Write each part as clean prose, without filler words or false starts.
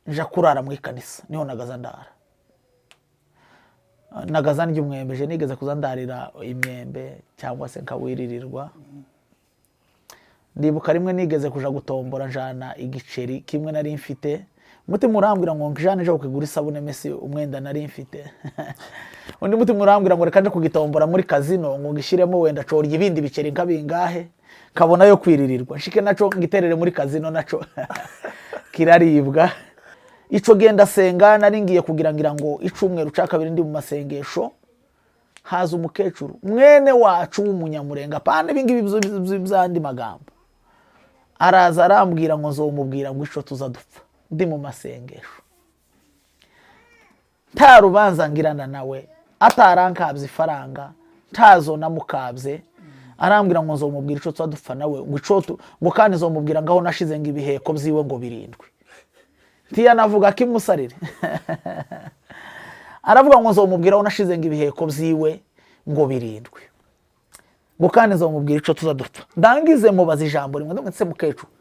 Nja kurara mu ikanisa, niho nagaza ndara, nagaza ndya umwembe. Je nigeze kuza ndarira imyembe cyangwa se nkawiririrwa. Ndibuka rimwe nigeze kuja gutombora, njana igiceri kimwe nari mfite. Umutima urambwira ngo njane nje kugura isabune mesi umwenda nari mfite. Undi mutima urambwira ngo reka nje kugitombora muri casino, ngo ngishyiremo wenda corya ibindi biceri nka bingahe, nkabona yo kwiririrwa, nshike naco ngiterere muri casino, naco kiraribwa. Ico gihe ndasenga, nari ngiye kugira ngira ngo icumweru ca kabiri ndi mu masengesho, haza umukecuru mwene wacu w'Umunyamurenga, apana ibingibi by'andi magambo. Araza arambwira ngo nzomubwira ngo ico tuza dupfa. Ndi mu masengesho, nta rubanza ngirana nawe, atarankabye ifaranga, ntazo namukabye. Arambwira ngo nzomubwira ico tuza dupfa nawe, ngo ico ngo kandi nzomubwira ngaho nashize ngo ibiheko byiwe ngo birindwi. Ntiyanavuga kimusarire, aravuga ngo nzomubwira aho nashize ngo ibiheko byiwe ngo birindwi, ngo kandi nzomubwira ico tuza dupfa. Ndangize mubaza ijambo rimwe, ndamutse se mukecuru,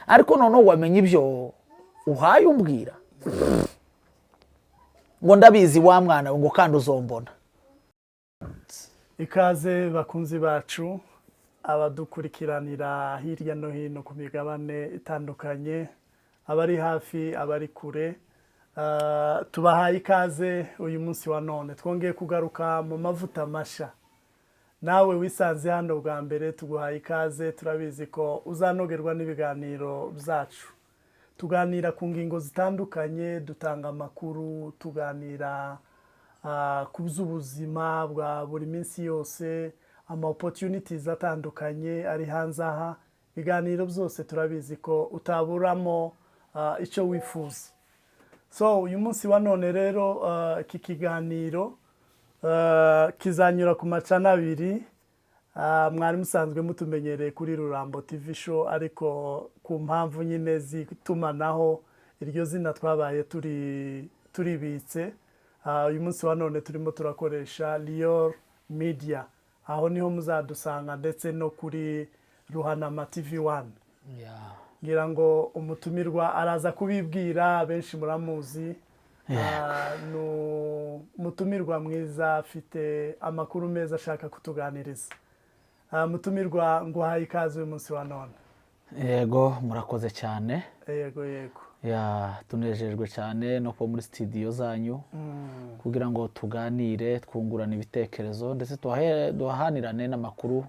ariko noneho wamenye ibyo uhaye umbwira? Ngo ndabizi wa mwana we, ngo kandi uzombona. Ikaze bakunzi bacu, abadukurikiranira hirya no hino ku migabane itandukanye, abari hafi, abari kure, tubahaye ikaze uyu munsi wa none. Twongeye kugaruka mu mavuta masha. Nawe wisanze hano bwa mbere, tuguhaye ikaze. Turabizi ko uzanogerwa n'ibiganiro byacu. Tuganira ku ngingo zitandukanye, dutanga amakuru, tuganira ku by'ubuzima bwa buri minsi yose, ama opportunities atandukanye ari hanze aha. Ibiganiro byose turabizi ko utaburamo icyo wifuza. So uyu munsi wa none rero, iki kiganiro kizanyura ku macana abiri. Mwari musanzwe mutumenyereye kuri Rurambo TV Show, ariko ku mpamvu nyine z'itumanaho iryo zina twabaye turi turibitse. Uyu munsi wa none turimo turakoresha Lior Media, aho niho muzadusanga, ndetse no kuri Ruhanama TV 1. Ngira ngo umutumirwa araza kubibwira, benshi muramuzi. Ni umutumirwa mwiza, afite amakuru meza ashaka kutuganiriza. Mutumirwa, nguhaye ikaze uyu munsi wa none. Yego, murakoze cyane. Yego. Ya, tunejejwe cyane no kuba muri studio zanyu kugira ngo tuganire, twungurane ibitekerezo, ndetse duhahanirane n'amakuru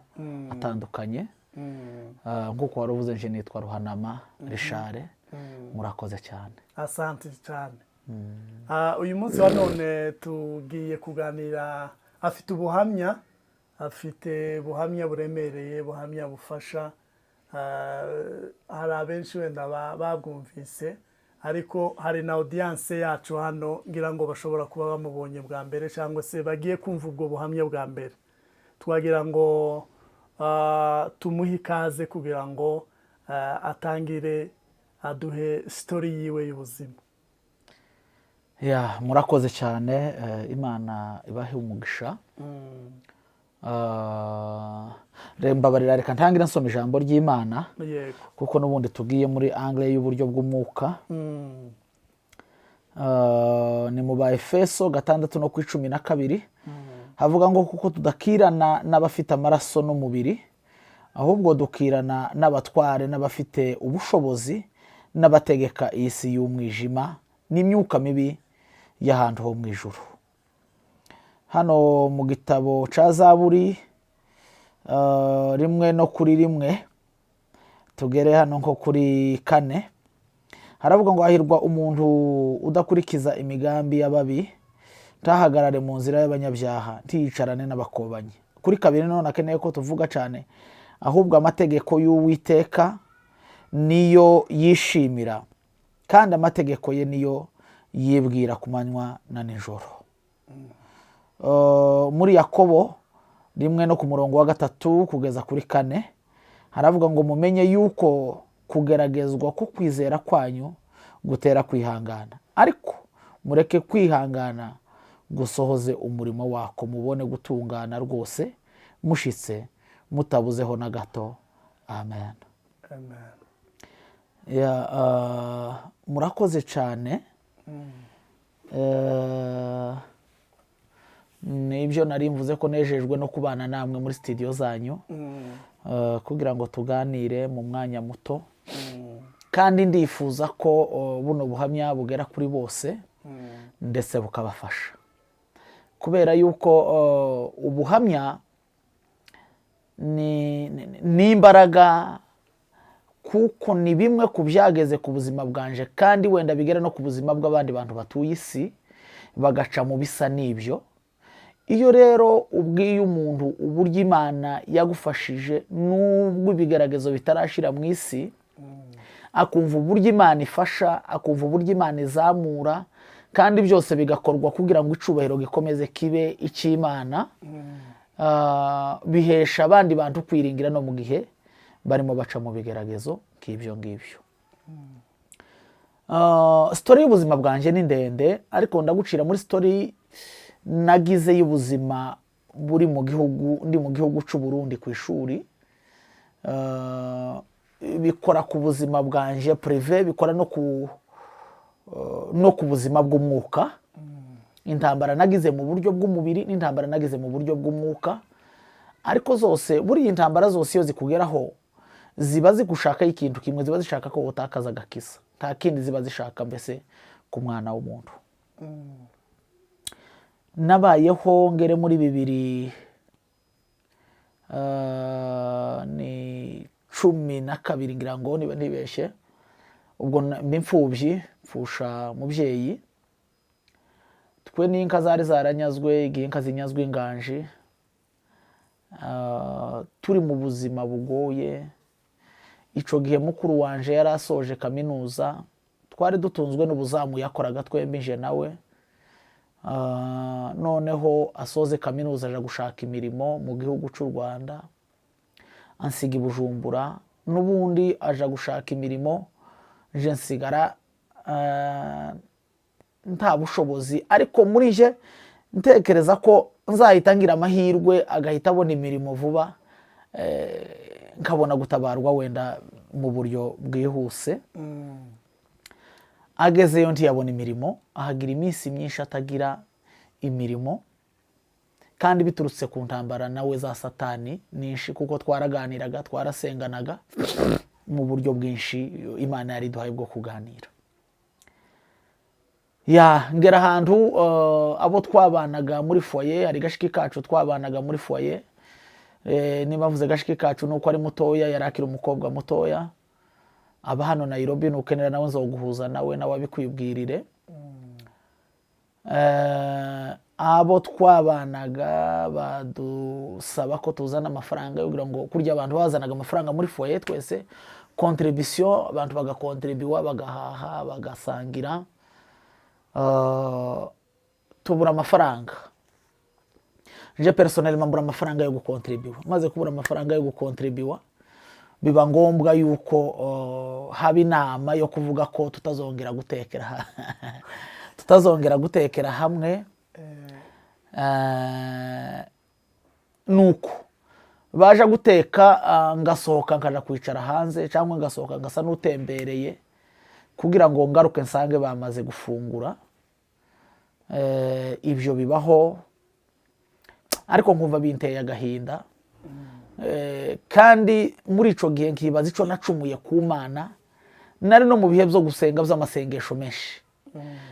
atandukanye. Nk'uko wari uvuze, nje nitwa Ruhanama Richard. Murakoze cyane. Asante cyane. Uyu munsi wa none tugiye kuganira, afite ubuhamya, afite ubuhamya buremereye, ubuhamya bufasha. Hari abenshi wenda babwumvise, ariko hari na audience yacu hano ngira ngo bashobora kuba bamubonye bwa mbere cyangwa se bagiye kumva ubwo buhamya bwa mbere. Twagira ngo tumuhe ikaze kugira ngo atangire aduhe story yiwe y'ubuzima. Ya, murakoze cyane, Imana ibahe umugisha. Mbabarira, reka ntangire nsoma ijambo ry'Imana, kuko n'ubundi tugiye muri angle y'uburyo bw'umwuka. Ni mu ba Efeso 6 no ku 12, havuga ngo kuko tudakirana n'abafite amaraso n'umubiri, ahubwo dukirana n'abatware n'abafite ubushobozi n'abategeka iyi si y'umwijima n'imyuka mibi y'ahantu ho mu ijuru. Hano mu gitabo cya Zaburi 1 no kuri 1, tugere hano nko kuri 4, haravuga ngo hahirwa umuntu udakurikiza imigambi y'ababi, ntahagarare mu nzira y'abanyabyaha, ntiyicarane n'abakobanyi. Kuri 2 none akeneye ko tuvuga cyane: ahubwo amategeko y'Uwiteka niyo yishimira, kandi amategeko ye niyo yibwira ku manywa na nijoro. Muri Yakobo 1 no ku murongo wa 3 kugeza kuri 4, haravuga ngo mumenye yuko kugeragezwa ko kwizera kwanyu gutera kwihangana, ariko mureke kwihangana gusohoze umurimo wako, mubone gutungana rwose, mushitse, mutabuzeho na gato. Amen. Amen. Ya, Murakoze cyane. Nibyo nari mvuze ko nejejwe no kubana namwe muri studio zanyu kugira ngo tuganire mu mwanya muto, kandi ndifuza ko buno buhamya bugera kuri bose ndetse bukabafasha, kubera yuko ubuhamya ni imbaraga, kuko ni bimwe ku byageze ku buzima bwanje kandi wenda bigera no ku buzima bw'abandi bantu batuye isi bagaca mu bisa n'ibyo. Iyo rero ubwiye umuntu uburyo Imana yagufashije, n'ubwo ibigeragezo bitarashira mu isi, akumva uburyo Imana ifasha, akumva uburyo Imana izamura, kandi byose bigakorwa kugira ngo icubahiro gikomeze kibe icy'Imana, bihesha abandi bantu kwiringira no mu gihe barimo baca mu bigeragezo nk'ibyo ngibyo. Story y'ubuzima bwanjye ni ndende, ariko ndagucira muri story nagize y'ubuzima buri mu gihugu, ndi mu gihugu cy'u Burundi ku ishuri. Bikora ku buzima bwanje privé, bikora no ku buzima bw'umwuka, intambara nagize mu buryo bw'umubiri n'intambara nagize mu buryo bw'umwuka. Ariko zose, buriya intambara zose iyo zikugeraho ziba zigushakaho ikintu kimwe: ziba zishaka ko utakaza agakiza. Nta kindi ziba zishaka mbese ku mwana w'umuntu. Nabayeho ngere muri bibiri ni 12, ngira ngo niba ntibeshye. Ubwo mba imfubyi, mfusha mubyeyi. Twe n'inka zari zaranyazwe igihe inka zinyazwe inganji. Turi mu buzima bugoye. Ico gihe mukuru wanje yari asoje kaminuza, twari dutunzwe n'ubuzamu yakoraga twembi, nje nawe. Noneho asoze kaminuza aja gushaka imirimo mu gihugu cy'u Rwanda, ansiga i Bujumbura. N'ubundi aja gushaka imirimo, nje nsigara nta bushobozi, ariko muri je ntekereza ko nzahita ngira amahirwe agahita abona imirimo vuba, nkabona gutabarwa wenda mu buryo bwihuse. Agezeyo ntiyabona imirimo, ahagira iminsi myinshi atagira imirimo, kandi biturutse ku ntambara nawe za Satani nyinshi, kuko twaraganiraga, twarasenganaga mu buryo bwinshi Imana yari iduhaye bwo kuganira. Ya ngera ahantu abo twabanaga muri foyer, hari gashiki kacu twabanaga muri foyer. Niba mvuze gashiki kacu nuko ari mutoya, yari akiri umukobwa mutoya, aba hano Nairobi. Nukenera nawe nzoguhuza nawe, nawe abikwibwirire. Abo twabanaga badusaba ko tuzana amafaranga yo kugira ngo kurya. Abantu bazanaga amafaranga muri foyer twese, contribution, abantu bagakontribuwa, bagahaha, bagasangira. Tubura amafaranga. Je personnellement mbura amafaranga yo gukontribuwa. Maze kubura amafaranga yo gukontribuwa, biba ngombwa yuko haba inama yo kuvuga ko tutazongera gutekera hamwe. Nuko baje guteka, ngasohoka nkaja kwicara hanze, cyangwa ngasohoka ngasa n'utembereye kugira ngo ngaruke nsange bamaze gufungura. Ibyo bibaho, ariko nkumva binteye agahinda. Kandi muri ico gihe nkibaza ico nacumuye ku Mana. Nari no mu bihe byo gusenga by'amasengesho menshi,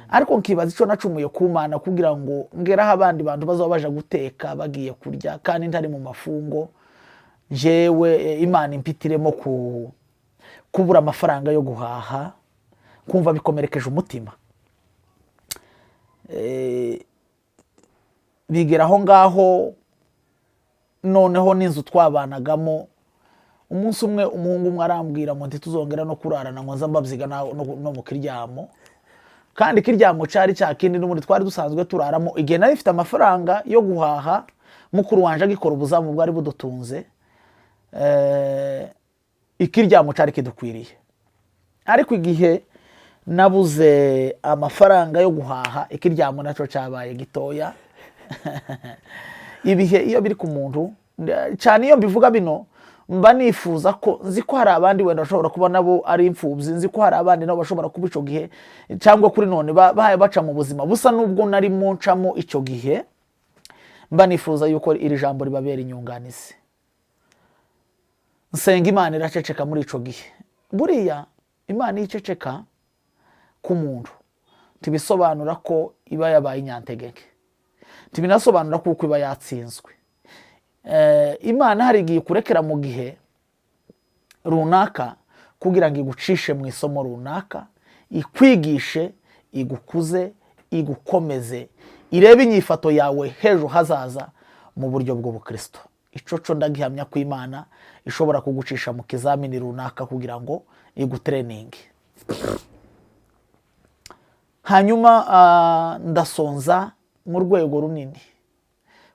ariko nkibaza ico nacumuye ku Mana kugira ngo ngeraho abandi bantu bazaba baja guteka bagiye kurya kandi ntari mu mafungo, jewe Imana impitiremo kubura amafaranga yo guhaha, kumva bikomerekeje umutima. Bigera aho ngaho noneho n'inzu twabanagamo, umunsi umwe umuhungu umwe arambwira ngo ntituzongera no kurarana, ngo nza mbabyiga no mu kiryamo. Kandi ikiryamo cyari cya kindi n'ubundi twari dusanzwe turaramo igihe nari mfite amafaranga yo guhaha, mukuru wanje agikora ubuzamu bwari budutunze. Ikiryamo cyari kidukwiriye, ariko igihe nabuze amafaranga yo guhaha, ikiryamo nacyo cyabaye gitoya. Ibihe iyo biri ku muntu cyane, iyo mbivuga bino Mba nifuza ko, nzi ko hari abandi wenda bashobora kuba nabo ari imfubyi, nzi ko hari abandi nabo bashobora kuba icyo gihe cyangwa kuri none bahaye baca mu buzima busa n'ubwo narimo ncamo icyo gihe. Mba nifuza yuko iri jambo ribabera inyunganizi. Nsenga Imana, iraceceka muri icyo gihe. Buriya Imana iyo iceceka ku muntu, ntibisobanura ko iba yabaye inyantegeke, ntibinasobanura kuko iba yatsinzwe. Imana hari igihe ikurekera mu gihe runaka kugira ngo igucishe mu isomo runaka, ikwigishe, igukuze, igukomeze, irebe inyifato yawe h'ejo hazaza mu buryo bw'ubukristo. Ico co ndagihamya ko Imana ishobora kugucisha mu kizamini runaka kugira ngo igutraininge. Hanyuma ndasonza mu rwego runini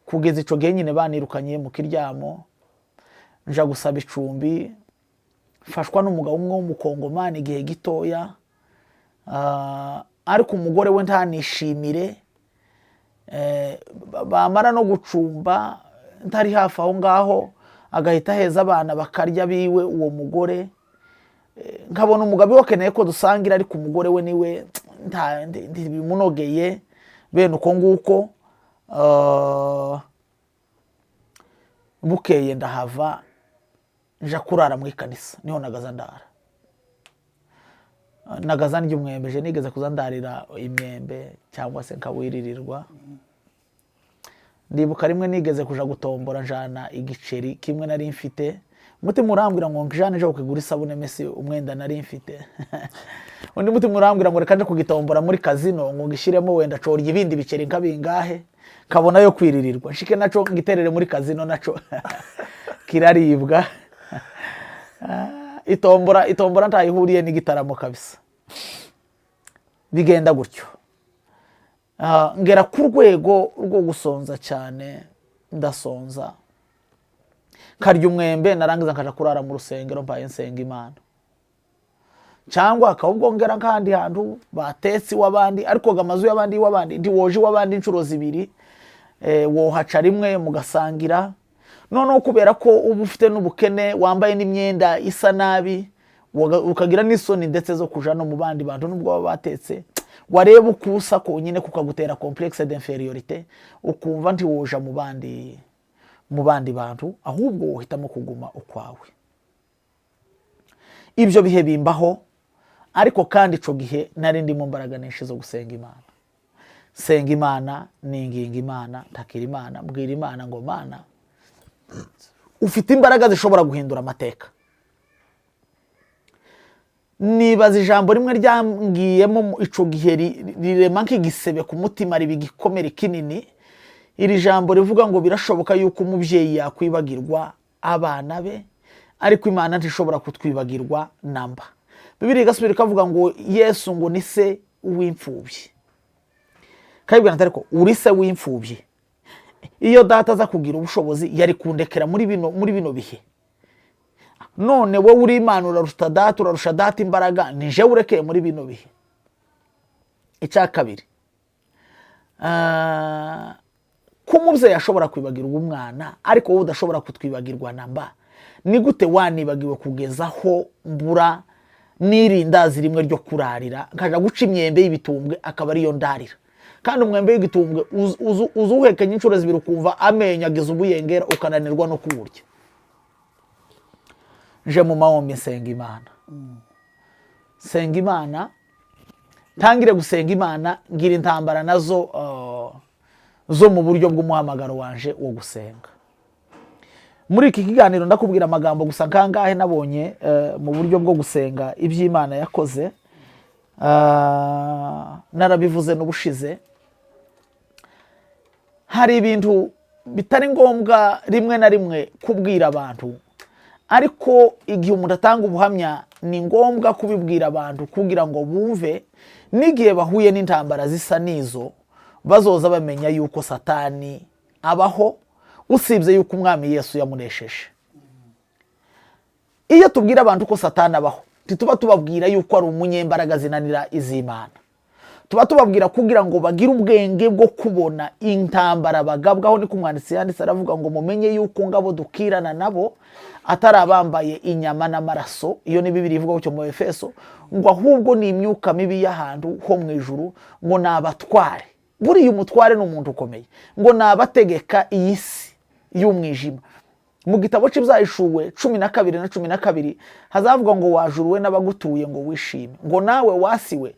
kugeza ico gihe nyine banirukanye mu kiryamo, nja gusaba icumbi, mfashwa n'umugabo umwe w'umukongomani igihe gitoya, ariko umugore we ntanishimire. Bamara no gucumba ntari hafi aho ngaho, agahita aheza abana bakarya biwe uwo mugore. Nkabona umugabo we akeneye ko dusangira, ariko umugore we niwe ntibimunogeye bene uko nguko. Bukeye ndahava, nja kurara mu ikanisa, niho nagaza ndara, nagaza ndya umwembe. Je nigeze kuza ndarira imyembe cyangwa se nkawiririrwa. Ndibuka rimwe nigeze kuja gutombora, njana igiceri kimwe nari mfite. Umutima urambwira ngo njane nje kugura isabune mese umwenda nari mfite. Undi mutima urambwira ngo reka nje kugitombora muri casino, ngo ngishyiremo wenda corya ibindi biceri nka bingahe, nkabona yo kwiririrwa, nshike naco ngiterere muri casino, naco kiraribwa. Itombora, itombora ntayihuriye n'igitaramo kabisa. Bigenda gutyo. Ngera ku rwego rwo gusonza cyane, ndasonza, nkarya umwembe, narangiza nkaja kurara mu rusengero mbaye nsenga Imana, cyangwa akaba ubwo ngera nk'ahandi hantu batetse iw'abandi, ariko ngo amazu y'abandi, iw'abandi ntiwoje iw'abandi inshuro zibiri, wohaca rimwe mugasangira. Noneho kubera ko uba ufite n'ubukene, wambaye n'imyenda isa nabi, ukagira n'isoni ndetse zo kuja no mu bandi bantu nubwo baba batetse, wareba uko usa konyine kukagutera complexe d'infériorité, ukumva ntiwoja mu bandi bantu, ahubwo wohitamo kuguma ukwawe. Ibyo bihe bimbaho, ariko kandi ico gihe nari ndi mu mbaraga nyinshi zo gusenga Imana. Senga Imana, ninginga Imana, ntakira Imana, mbwira Imana ngo: "Mana, ufite imbaraga zishobora guhindura amateka." Nibaza ijambo rimwe ryambwiyemo ico gihe, rirema nk'igisebe ku mutima, riba igikomere kinini. Iri jambo rivuga ngo: "Birashoboka yuko umubyeyi yakwibagirwa abana be, ariko Imana ntishobora kutwibagirwa namba." Bibiri igasubira ikavuga ngo Yesu ngo ni se w'imfubyi. Kayibwira ati: "Ariko uri se w'imfubyi, iyo data aza kugira ubushobozi yari kundekera muri bino bihe. None wowe uri Imana, uraruta data, urarusha data imbaraga, ni jewe urekeye muri bino bihe." Icya kabiri, ko umubyeyi ashobora kwibagirwa umwana, ariko wowe udashobora kutwibagirwa namba, ni gute wanibagiwe kugeza aho mbura n'irindazi rimwe ryo kurarira, nkaja guca imyembe y'ibitumbwe akaba ariyo ndarira? Kandi umwembe w'igitumbwe uza uwuhekenya inshuro zibiri, ukumva amenyo agize ubuyengera, ukananirwa no kuwurya. Nje mu mahombi, nsenga Imana, nsenga Imana, ntangire gusenga Imana, ngira intambara nazo zo mu buryo bw'umuhamagaro wanje wo gusenga. Muri iki kiganiro ndakubwira amagambo gusa nkangahe nabonye mu buryo bwo gusenga iby'Imana yakoze. Narabivuze n'ubushize, hari ibintu bitari ngombwa rimwe na rimwe kubwira abantu, ariko igihe umuntu atanga ubuhamya ni ngombwa kubibwira abantu kugira ngo bumve, n'igihe bahuye n'intambara zisa n'izo bazoza bamenya yuko Satani abaho, usibye yuko Umwami Yesu yamunesheje. Iyo tubwira abantu ko Satani abaho, ntituba tubabwira yuko ari umunyembaraga zinanira iz'Imana. Tuba tubabwira kugira ngo bagire ubwenge bwo kubona intambara bagabwaho. Niko umwanditsi yanditse, aravuga ngo: "Mumenye yuko ngabo dukirana nabo atari abambaye inyama n'amaraso." Iyo ni Bibiri ivuga gutyo mu Efeso, ngo ahubwo ni imyuka mibi y'ahantu ho mu ijuru, ngo ni abatware. Buriya umutware ni umuntu ukomeye. Ngo ni abategeka iyi si y'umwijima. Mu gitabo cy'Ibyahishuwe 12 na 12 hazavuga ngo: "Wajuruwe n'abagutuye ngo wishime, ngo nawe wasiwe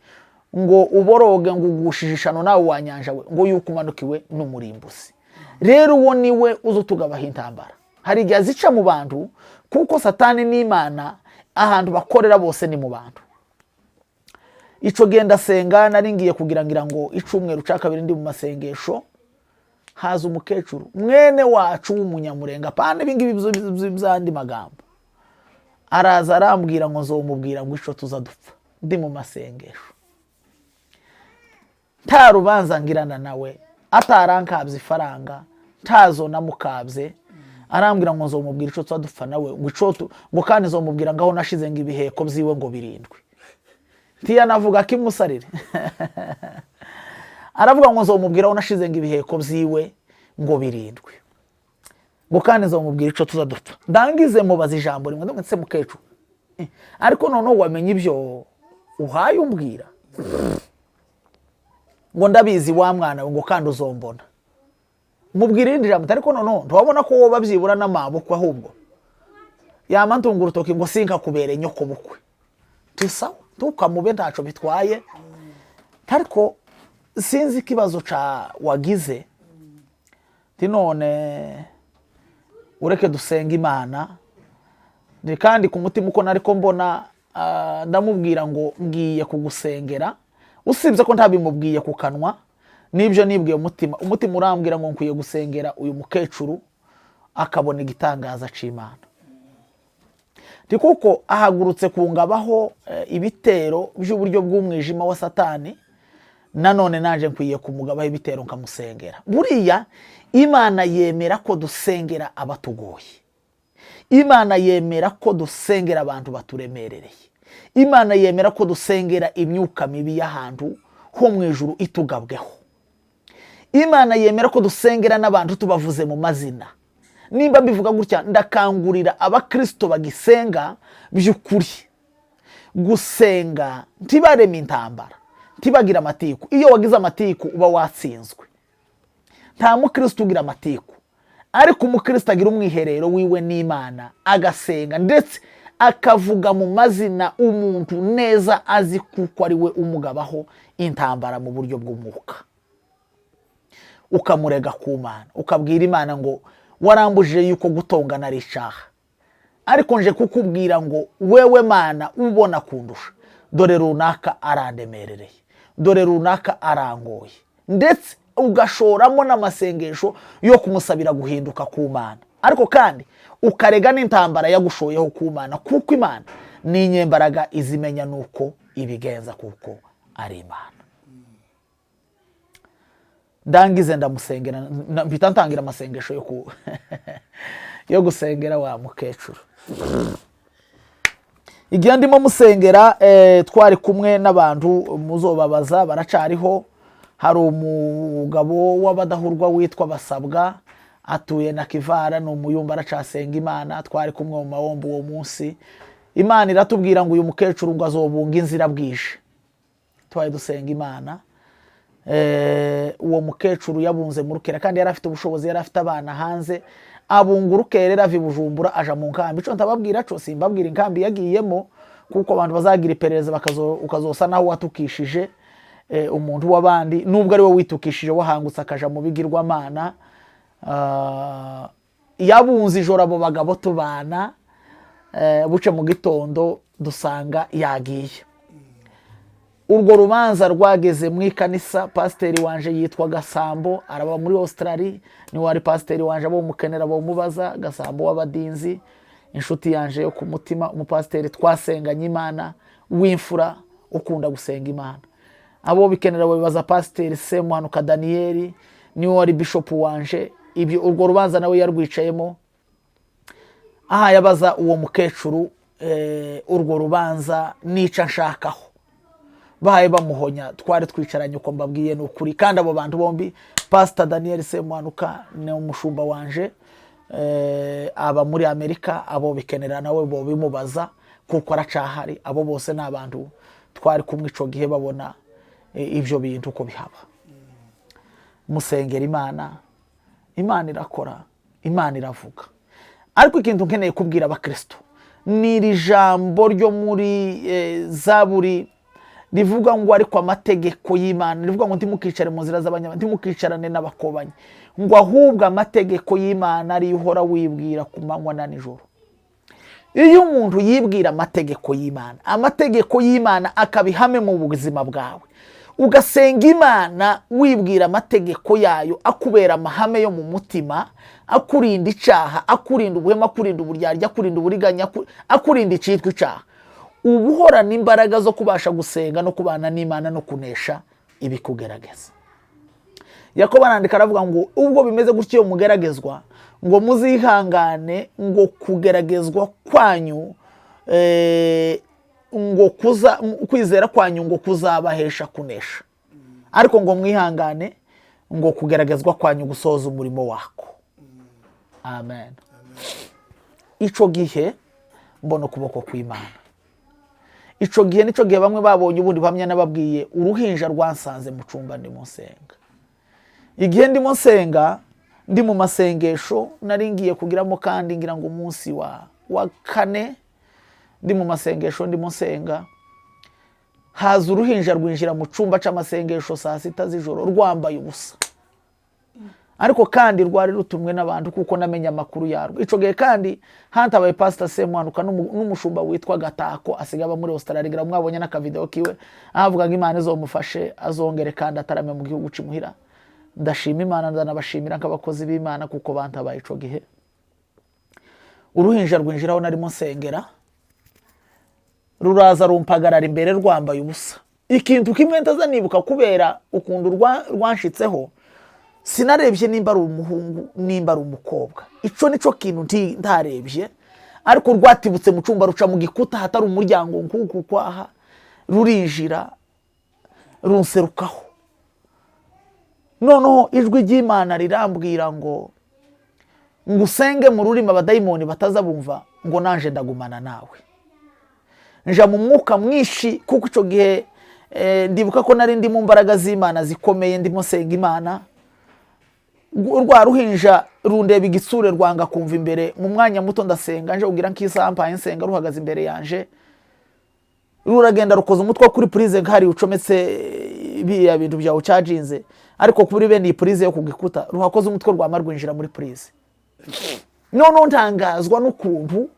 ngo uboroge, ngo ugushije ishano nawe wanyanja we, ngo yuko umanukiwe n'umurimbuzi." Rero uwo niwe uza utugabaho intambara. Hari igihe azica mu bantu, kuko Satani n'Imana ahantu bakorera bose ni mu bantu. Ico gihe ndasenga, nari ngiye kugira ngira ngo icumweru ca kabiri ndi mu masengesho, haza umukecuru mwene wacu w'Umunyamurenga, pana ibingibi by'andi magambo. Araza arambwira ngo nzomubwira ngo ico tuza dupfa. Ndi mu masengesho, nta rubanza ngirana nawe, atarankabye ifaranga, ntazo namukabye. Arambwira ngo nzomubwira ico tuza dupfa nawe, ngo ico ngo kandi nzomubwira ngaho nashize ngo ibiheko byiwe ngo birindwi. Ntiyanavuga kimusarire, aravuga ngo nzomubwira aho nashize ngo ibiheko byiwe ngo birindwi, ngo kandi nzomubwira ico tuza dupfa. Ndangize mubaza ijambo rimwe, ndamutse: "Mukecuru, ariko noneho wamenye ibyo uhaye umbwira?" Ngo: "Ndabizi wa mwana we," ngo "kandi uzombona." Mubwira irindi jambo, ariko noneho ntiwabona ko woba byibura n'amabukwe? Ahubwo yama ntunga urutoki ngo sinkakubere nyoko bukwe. Tisawa, ntukamube, ntaco bitwaye, ariko sinzi ikibazo ca wagize. Ti none ureke dusenga Imana. Ni kandi ku mutima uko nariko mbona, ndamubwira ngo ngiye kugusengera, usibye ko ntabimubwiye ku kanwa, n'ibyo nibwiye umutima. Umutima urambwira ngo nkwiye gusengera uyu mukecuru akabona igitangaza c'Imana. Ndi kuko ahagurutse kungabaho ibitero by'uburyo bw'umwijima wa Satani, nanone naje nkwiye kumugabaho ibitero nkamusengera. Buriya Imana yemera ko dusengera abatugoye, Imana yemera ko dusengera abantu baturemerereye, Imana yemera ko dusengera imyuka mibi y'ahantu ho mu ijuru itugabweho, Imana yemera ko dusengera n'abantu tubavuze mu mazina. Nimba mbivuga gutya, ndakangurira Abakirisito bagisenga by'ukuri gusenga ntibareme intambara, ntibagire amatiku. Iyo wagize amatiku uba watsinzwe. Nta mukristo ugira amatiku, ariko umukristo agira umwiherero wiwe n'Imana, agasenga, ndetse akavuga mu mazina umuntu neza azi, kuko ari we umugabaho intambara mu buryo bw'umwuka. Ukamurega ku Mana, ukabwira Imana ngo: "Warambujije yuko gutongana ari icaha, ariko nje kukubwira ngo wewe Mana ubona kundusha, dore runaka arandemerereye, dore runaka arangoye." Ndetse ugashoramo n'amasengesho yo kumusabira guhinduka ku Mana, ariko kandi ukarega n'intambara yagushoyeho ku Mana, kuko Imana ni inyembaraga, izimenya nuko ibigenza, kuko ari Imana. Ndangize ndamusengera, mpita ntangira amasengesho yo gusengera wa mukecuru. Igihe ndimo musengera, twari kumwe n'abantu muzobabaza baracariho. Hari umugabo w'Abadahurwa witwa Basabwa, atuye na Kivara, ni umuyumba, aracasenga Imana. Twari kumwe mu mawombo uwo munsi. Imana iratubwira ngo uyu mukecuru ngo azobunga inzira bwije. Twari dusenga Imana. Uwo mukecuru yabunze mu rukera, kandi yari afite ubushobozi, yari afite abana hanze. Abunga urukerera, ava i Bujumbura aja mu nkambi. Ico ntababwira co, simbabwira inkambi yagiyemo, kuko abantu bazagira iperereza ukazosa naho watukishije umuntu w'abandi, nubwo ari we witukishije, wahangutse akaja mu bigirwamana. Yabunze ijoro abo bagabo tubana, buce mu gitondo dusanga yagiye. Urwo rubanza rwageze mu ikanisa. Pasiteri wanje yitwa Gasambo, araba muri Australia, niwe wari pasiteri wanje. Abo mukenera bomubaza, Gasambo w'Abadinzi, inshuti yanje yo ku mutima, umupasiteri twasenganye Imana, w'imfura, ukunda gusenga Imana. Abo bikenera babibaza Pasiteri Semuhanuka Daniyeli, niwe wari bishopu wanje. Ibyo urwo rubanza nawe yarwicayemo. Aha yabaza uwo mukecuru, urwo rubanza nica nshakaho. Bahaye bamuhonya, twari twicaranye uko mbabwiye, ni ukuri. Kandi abo bantu bombi, Pasita Daniel Semuhanuka ni umushumba wanje, aba muri Amerika. Abo bikenera nawe bo bimubaza kuko aracahari. Abo bose ni abantu twari kumwe ico gihe, babona ibyo bintu uko bihaba. Musengera Imana, Imana irakora, Imana iravuga. Ariko ikintu nkeneye kubwira abakristo ni iri jambo ryo muri Zaburi rivuga ngo: "Ariko amategeko y'Imana", rivuga ngo: "Ntimukicare mu nzira z'abanyabyaha, ntimukicarane n'abakobanyi", ngo: "Ahubwo amategeko y'Imana ariyo uhora wibwira ku manywa na nijoro." Iyo umuntu yibwira amategeko y'Imana, amategeko y'Imana akaba ihame mu buzima bwawe, ugasenga Imana wibwira amategeko yayo, akubera amahame yo mu mutima, akurinda icyaha, akurinda ubuhemu, akurinda uburyarya, akurinda uburiganya, akurinda icyitwa icyaha, uba uhorana imbaraga zo kubasha gusenga no kubana n'Imana no kunesha ibikugerageza. Yakobo arandika, aravuga ngo: "Ubwo bimeze gutyo, iyo mugeragezwa, ngo muzihangane, ngo kugeragezwa kwanyu ngo kuza kwizera kwanyu ngo kuzabahesha kunesha, ariko ngo mwihangane, ngo kugeragezwa kwanyu gusohoza umurimo wako." Amen. Ico gihe mbona ukuboko kw'Imana. Ico gihe nico gihe bamwe babonye ubundi buhamya nababwiye, uruhinja rwansanze mu cumba ndimo nsenga. Igihe ndimo nsenga, ndi mu masengesho, nari ngiye kugiramo kandi ngira ngo umunsi wa kane ndi mu masengesho, ndimo nsenga, haza uruhinja rwinjira mu cyumba cy'amasengesho saa 6 z'ijoro rwambaye ubusa. Ariko kandi rwari rutumwe n'abantu kuko namenye amakuru yarwo. Icyo gihe kandi hantabaye Pasita Semuhanuka n'umushumba witwa Gatako, asigaye aba muri Australia. Ngira mwabonye n'akavideo kiwe avuga ngo Imana izomufashe azongere kandi atarame mu gihugu cimuhira. Ndashima Imana, ndanabashimira nk'abakozi b'Imana kuko bantabaye ico gihe. Uruhinja rwinjiraho narimo nsengera, ruraza rumpagarara imbere rwambaye ubusa. Ikintu kimwe ntaza nibuka kubera ukuntu rwanshitseho, sinarebye nimba ari umuhungu, nimba ari umukobwa. Ico nico kintu ntarebye. Ariko rwatibutse mu cyumba, ruca mu gikuta hatari umuryango nk'uku kwaha, rurinjira, runserukaho. Noneho ijwi ry'Imana rirambwira ngo usenge mu rurimi abadayimoni bataza bumva, ngo nanje ndagumana nawe. Nja mu mwuka mwinshi kuko icyo gihe ndibuka ko nari ndi mu mbaraga z'Imana zikomeye, ndimo nsenga Imana. Rwa ruhinja rundeba igitsure, rwanga kumva imbere. Mu mwanya muto ndasenga, nje kugira nk'isaha mpaye nsenga ruhagaze imbere yanje. Ruragenda rukoza umutwe kuri purize nk'ahari ucometse biriya bintu byawe ucajinze, ariko kuri bene iyi purize yo ku gikuta, ruhakoze umutwe, rwama rwinjira muri purize. Noneho ntangazwa n'ukuntu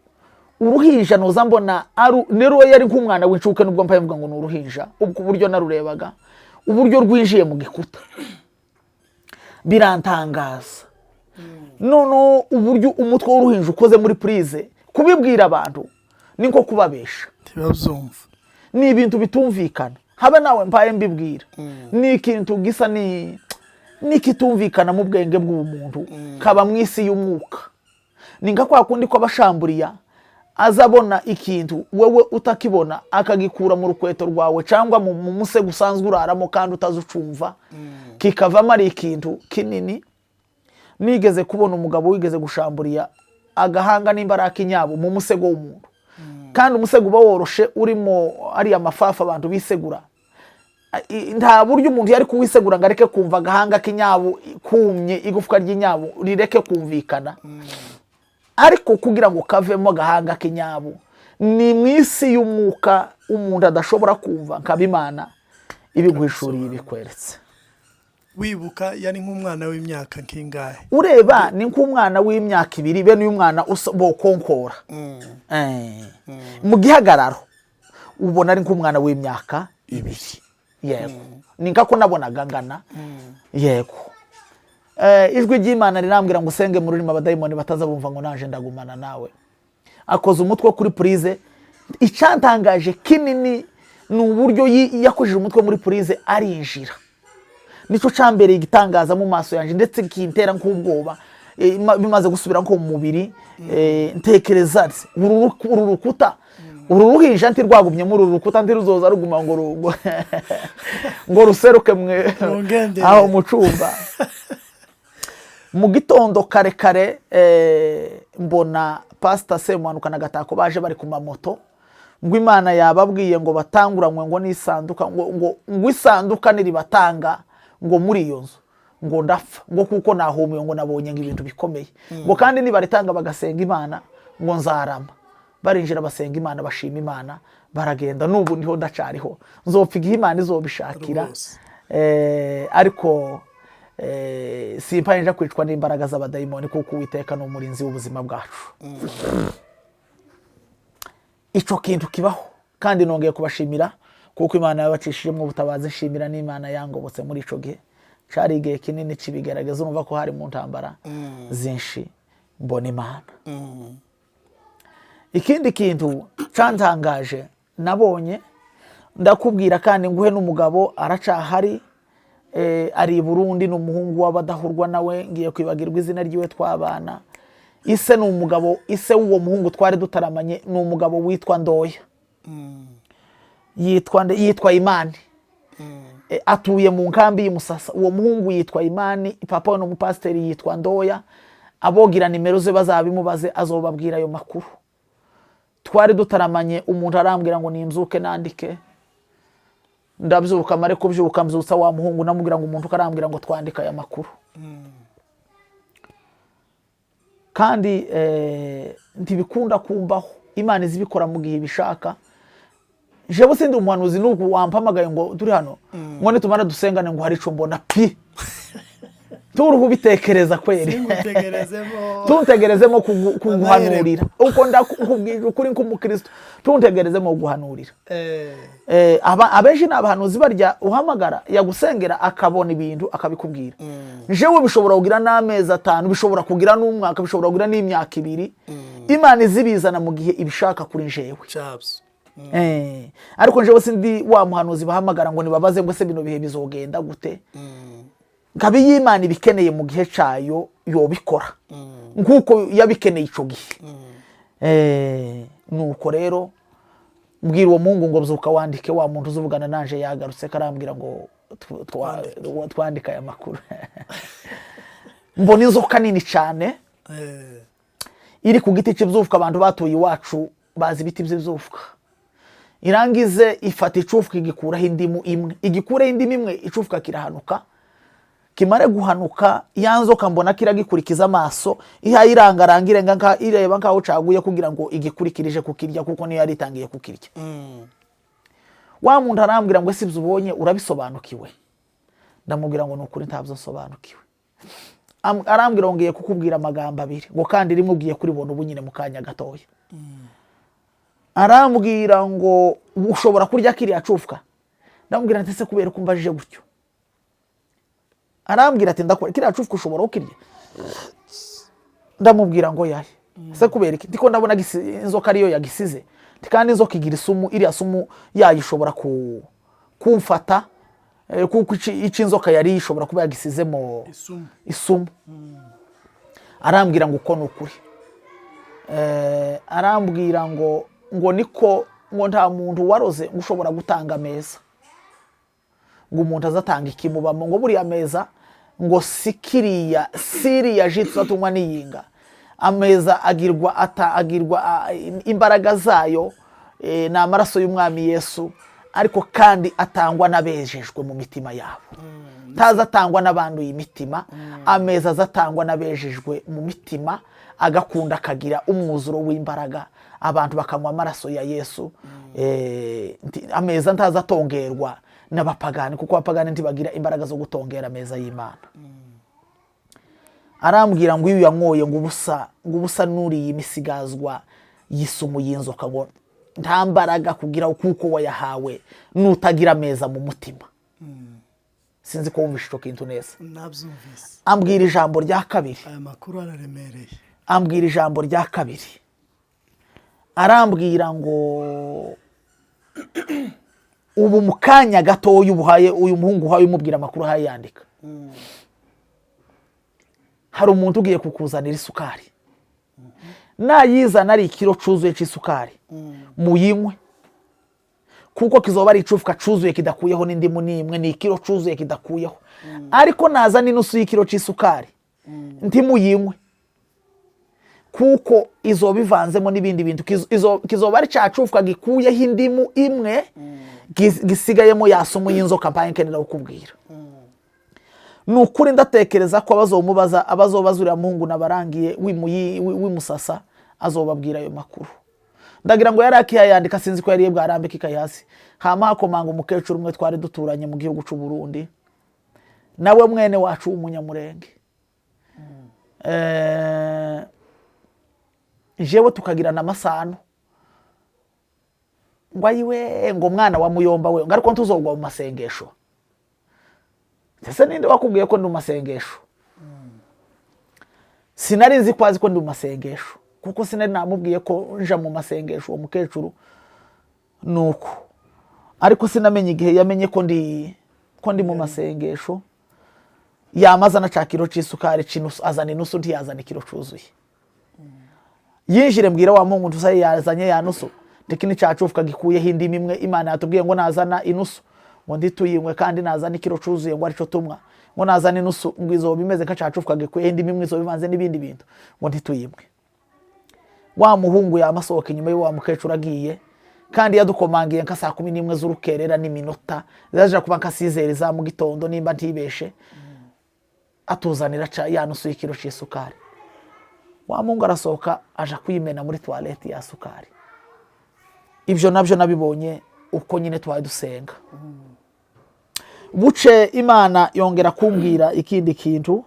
uruhinja noza mbona nero yari nk'umwana w'incuke, nubwo mpaye mvuga ngo ni uruhinja. Ubwo uburyo narurebaga, uburyo rwinjiye mu gikuta birantangaza. Noneho uburyo umutwe w'uruhinja ukoze muri purize, kubibwira abantu ni nko kubabesha. Ntibabyumva. Ni ibintu bitumvikana, habe nawe mpaye mbibwira. Ni ikintu gisa ni n'ikitumvikana mu bwenge bw'umuntu kaba mu isi y'umwuka. Ni nka kwa kundi kw'abashamburiya azabona ikintu wewe utakibona, akagikura mu rukweto rwawe cyangwa mu musego usanzwe uraramo kandi utazi ucumva, kikavamo ari ikintu kinini. Nigeze kubona umugabo wigeze gushamburiya agahanga, nimba ari ak'inyabo, mu musego w'umuntu. Kandi umusego uba woroshe, urimo ariya mafafa abantu bisegura. Nta buryo umuntu yari kuwisegura ngo areke kumva agahanga k'inyabu kumye, igufwa ry'inyabu rireke kumvikana. Ariko kugira ngo kavemo agahanga k'inyabu, ni mu isi y'umwuka umuntu adashobora kumva, nkaba Imana ibiguhishuriye, ibikweretse. Wibuka yari nk'umwana w'imyaka nk'ingahe? Ureba ni nk'umwana w'imyaka 2, bene uyu mwana bokonkora. Mu gihagararo ubona ari nk'umwana w'imyaka 2. Yego, ni nkako nabonaga angana. Yego. Ijwi ry'Imana rirambwira ngo usenge mu rurimi abadayimoni bataza bumva, ngo naje ndagumana nawe. Akoza umutwe kuri purize. Icyantangaje kinini ni uburyo yakojeje umutwe muri purize arinjira. Nicyo cyambereye igitangaza mu maso yanjye, ndetse kintera nk'ubwoba. Bimaze gusubira nko mu mubiri, ntekereza ati, uru rukuta Uru ruhinja ntirwagumye muri uru rukuta, ntiruzoza ruguma ngo ngo ruseruke mwe Rungendere. aho mu cumba. Mu gitondo kare kare, mbona Pasita Semuhanuka na Gatako baje bari ku mamoto, ngo Imana yababwiye ngo batanguranywe ngo n'isanduka, ngo isanduka niribatanga ngo muri iyo nzu ngo ndapfa, ngo kuko nahumiwe, ngo nabonye ngo ibintu bikomeye, ngo kandi nibaritanga bagasenga Imana ngo nzarama. Barinjira, basenga Imana, bashima Imana, baragenda. N'ubu ndiho, ndacariho, nzopfa igihe Imana izobishakira. Rwose. Ariko simpaye nja kwicwa n'imbaraga z'abadayimoni, kuko Uwiteka ni umurinzi w'ubuzima bwacu. Ico kintu kibaho. Kandi nongeye kubashimira kuko Imana yabacishijemo ubutabazi. Nshimira n'Imana yangobotse muri ico gihe, cari igihe kinini c'ibigerageza. Urumva ko hari mu ntambara zinshi, mbona Imana. Ikindi kintu cantangaje nabonye, ndakubwira kandi nguhe n'umugabo aracahari, ari i Burundi, ni umuhungu w'abadahurwa nawe, ngiye kwibagirwa izina ryiwe, twabana. Ise ni umugabo, ise w'uwo muhungu twari dutaramanye ni umugabo witwa Ndoya. Yitwa nde? Yitwa Imani. Atuye mu nkambi y'Imusasa. Uwo muhungu yitwa Imani, papa we ni umupasiteri yitwa Ndoya. Abogira nimero ze bazabimubaze, azobabwira ayo makuru. Twari dutaramanye, umuntu arambwira ngo nimbyuke nandike. Ndabyuka, mare kubyuka mbyutsa wa muhungu, namubwira ngo umuntu ukarambwira ngo twandike aya makuru. Kandi ntibikunda kumbaho, Imana izibikora mu gihe ibishaka. Jewe sindi umuhanuzi, n'ubu wampamagaye ngo turi hano ngo nitumara dusengane ngo hari ico mbona pi turuhu ubitekereza kweri. Singutegerezemo. Tuntegerezemo kuguhanurira, uko ndakubwije ukuri nk'umukristo, tuntegerezemo kuguhanurira. Abenshi ni abahanuzi barya uhamagara yagusengera akabona ibintu akabikubwira. Jewe bishobora kugira n'amezi 5, bishobora kugira n'umwaka, bishobora kugira n'imyaka 2. Imana izibizana mu gihe ibishaka kuri jewe. Chaps. Ariko jewe sindi wa muhanuzi bahamagara ngo nibabaze ngo se bino bihe bizogenda gute. Nkaba iyo Imana ibikeneye mu gihe cayo yobikora nk'uko yabikeneye ico gihe. Nuko rero mbwira uwo muhungu ngo byuka wandike, wa muntu uzuvugana nanje yagarutse, karambwira ngo twandike aya makuru. Mbona inzoka nini cyane iri ku giti cy'ibyufuka. Abantu batuye iwacu bazi ibiti by'ibyufuka. Irangize ifata icufuka, igikuraho indimu imwe, igikuraho indimu imwe, icufuka kirahanuka. Kimare guhanuka, ya nzoka mbona kiragikurikiza amaso, ihaye irangaranga, irenga ireba nkaho caguye kugira ngo igikurikirije kukirya, kuko niyo yari itangiye kukirya. Wa muntu arambwira ngo ese ibyo ubonye urabisobanukiwe? Ndamubwira ngo ni ukuri ntabyo nsobanukiwe. Arambwira ngo ngiye kukubwira amagambo abiri, ngo kandi rimwe ugiye kuribona ubu nyine mu kanya gatoya. Arambwira ngo ushobora kurya kiriya cufwa? Ndamubwira nti ese kubera ko umbajije gutyo? Arambwira ati ndakora kiriya cufwa ushobora kukirya? Ndamubwira ngo yahe, ese kubera iki? Ndiko ndabona inzoka ariyo yagisize. Nti kandi inzoka igira isumu, iriya sumu yayo ishobora kumfata, kuko ici inzoka yari ishobora kuba yagisizemo isumu. Isumu. Arambwira ngo uko ni ukuri. Arambwira ngo niko, ngo nta muntu waroze ngo ushobora gutanga ameza, ngo umuntu azatanga ikimubamo, ngo buriya meza ngo si kiriya siriya ji tuzatunywa n'iyinga. Ameza agirwa ata agirwa imbaraga zayo, ni amaraso y'Umwami Yesu, ariko kandi atangwa n'abejejwe mu mitima yabo, ntaza atangwa n'abanduye imitima. Ameza azatangwa n'abejejwe mu mitima, agakunda akagira umwuzuro w'imbaraga, abantu bakanywa amaraso ya Yesu. Ameza ntaza atongerwa n'abapagani, kuko abapagani ntibagira imbaraga zo gutongera ameza y'Imana. Arambwira ngo iyo uyanyoye ngo ubusa nuriye imisigazwa y'isumu y'inzoka, ngo nta mbaraga kugira kuko wayahawe nutagira ameza mu mutima. Sinzi ko wumvishe icyo kintu neza. Nabyumvise. Ambwira ijambo rya kabiri. Aya makuru araremereye. Ambwira ijambo rya kabiri, arambwira ngo ubu mu kanya gatoya ubuhaye uyu muhungu uhaye umubwira amakuru uhaye yandika, hari umuntu ugiye kukuzanira isukari. Nayizana ari ikiro cuzuye c'isukari, muyinywe, kuko kizoba ari icufuka cuzuye kidakuyeho n'indimu n'imwe, ni ikiro cuzuye kidakuyeho. Ariko nazana inusu y'ikiro c'isukari, ntimuyinywe, kuko izoba ivanzemo n'ibindi bintu. Kizoba ari ca cufuka gikuyeho indimu imwe, gisigayemo ya sumu y'inzoka mpaye nkenera kukubwira. Ni ukuri, ndatekereza ko abazomubaza, abazobaza uriya muhungu nabarangiye w'imusasa, azobabwira ayo makuru. Ndagira ngo yari akiyayandika, sinzi ko yariye bwarambika ikayi hasi. Hama hakomanga umukecuru umwe twari duturanye mu gihugu c'u Burundi, nawe mwene wacu w'umunyamurenge. Jewe tukagirana amasano, ngo ayiwe, ngo mwana wa muyomba we, ngo ariko ntuzogwa mu masengesho. Ese ninde wakubwiye ko ndi mu masengesho? Sinari nzi ko azi ko ndi mu masengesho, kuko sinari namubwiye ko nja mu masengesho uwo mukecuru. Nuko ariko sinamenye igihe yamenye ko ndi mu masengesho. Yamaze ana kiro c'isukari c'inusu, azana inusu, ntiyazana ikiro cuzuye. Yinjire, mbwira wa muhungu ntusaye yazanye ya nusu, ndiki ni cacufuka gikuyeho indimi imwe. Imana yatubwiye ngo nazana inusu ngo ndituyinywe, kandi nazana ikiro cuzuye ngo arico tumwa. Ngo nazana inusu, ngo izoba imeze nka cacufuka gikuyeho indimi imwe, izoba ivanze n'ibindi bintu, ngo ntituyinywe. Wa muhungu yamasohoka inyuma y'uwa mukecuru agiye, kandi yadukomangiye nka saa 11 z'urukerera n'iminota zaje kuba nka 6h za mu gitondo nimba ntibeshe, atuzanira ca ya nusu y'ikiro c'isukari. Wa muhungu arasohoka aja kuyimena muri toilette ya sukari. Ibyo nabyo nabibonye uko nyine twari dusenga. Buce Imana yongera kumbwira ikindi kintu.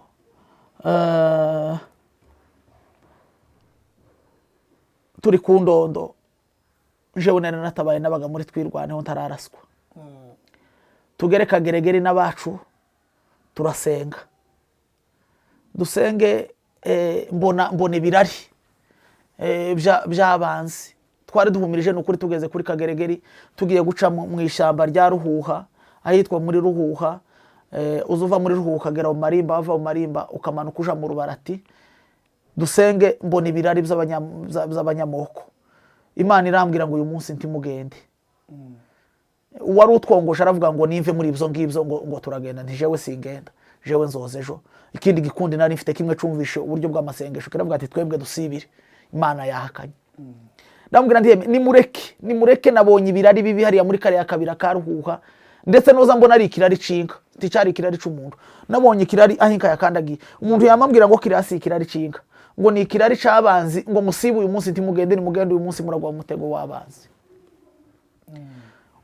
Turi ku ndondo, jewe nari natabaye, nabaga muri Twirwaneho ntararaswa. Tugere Kageregere n'abacu, turasenga, dusenge, mbona ibirari by'abanzi twari duhumirije. Ni ukuri, tugeze kuri Kageregeri, tugiye guca mu ishyamba rya Ruhuha, ahitwa muri Ruhuha. Uza uva muri Ruhuha ukagera mu Marimba, wava mu Marimba ukamanuka uja mu Rubarati. Dusenge, mbona ibirari by'abanyamoko. Imana irambwira ngo uyu munsi ntimugende. Uwari utwongosha aravuga ngo nimve muri ibyo ngibyo, ngo turagenda. Nti jewe singenda, jewe nzoza ejo. Ikindi gikundi nari mfite kimwe cumvishe uburyo bw'amasengesho kiravuga ati twebwe dusibire, Imana yahakanye. Ndamubwira nti yemwe, nimureke, nimureke, nabonye ibirari bibi hariya muri kariya kabira ka Ruhuha, ndetse noza mbona ari ikirari c'inka, nticari ikirari c'umuntu. Nabonye ikirari aho inka yakandagiye. Umuntu yamambwira ngo kiriya si ikirari c'inka, ngo ni ikirari c'abanzi, ngo musibe uyu munsi, ntimugende, nimugende uyu munsi muragwa mu mutego w'abanzi.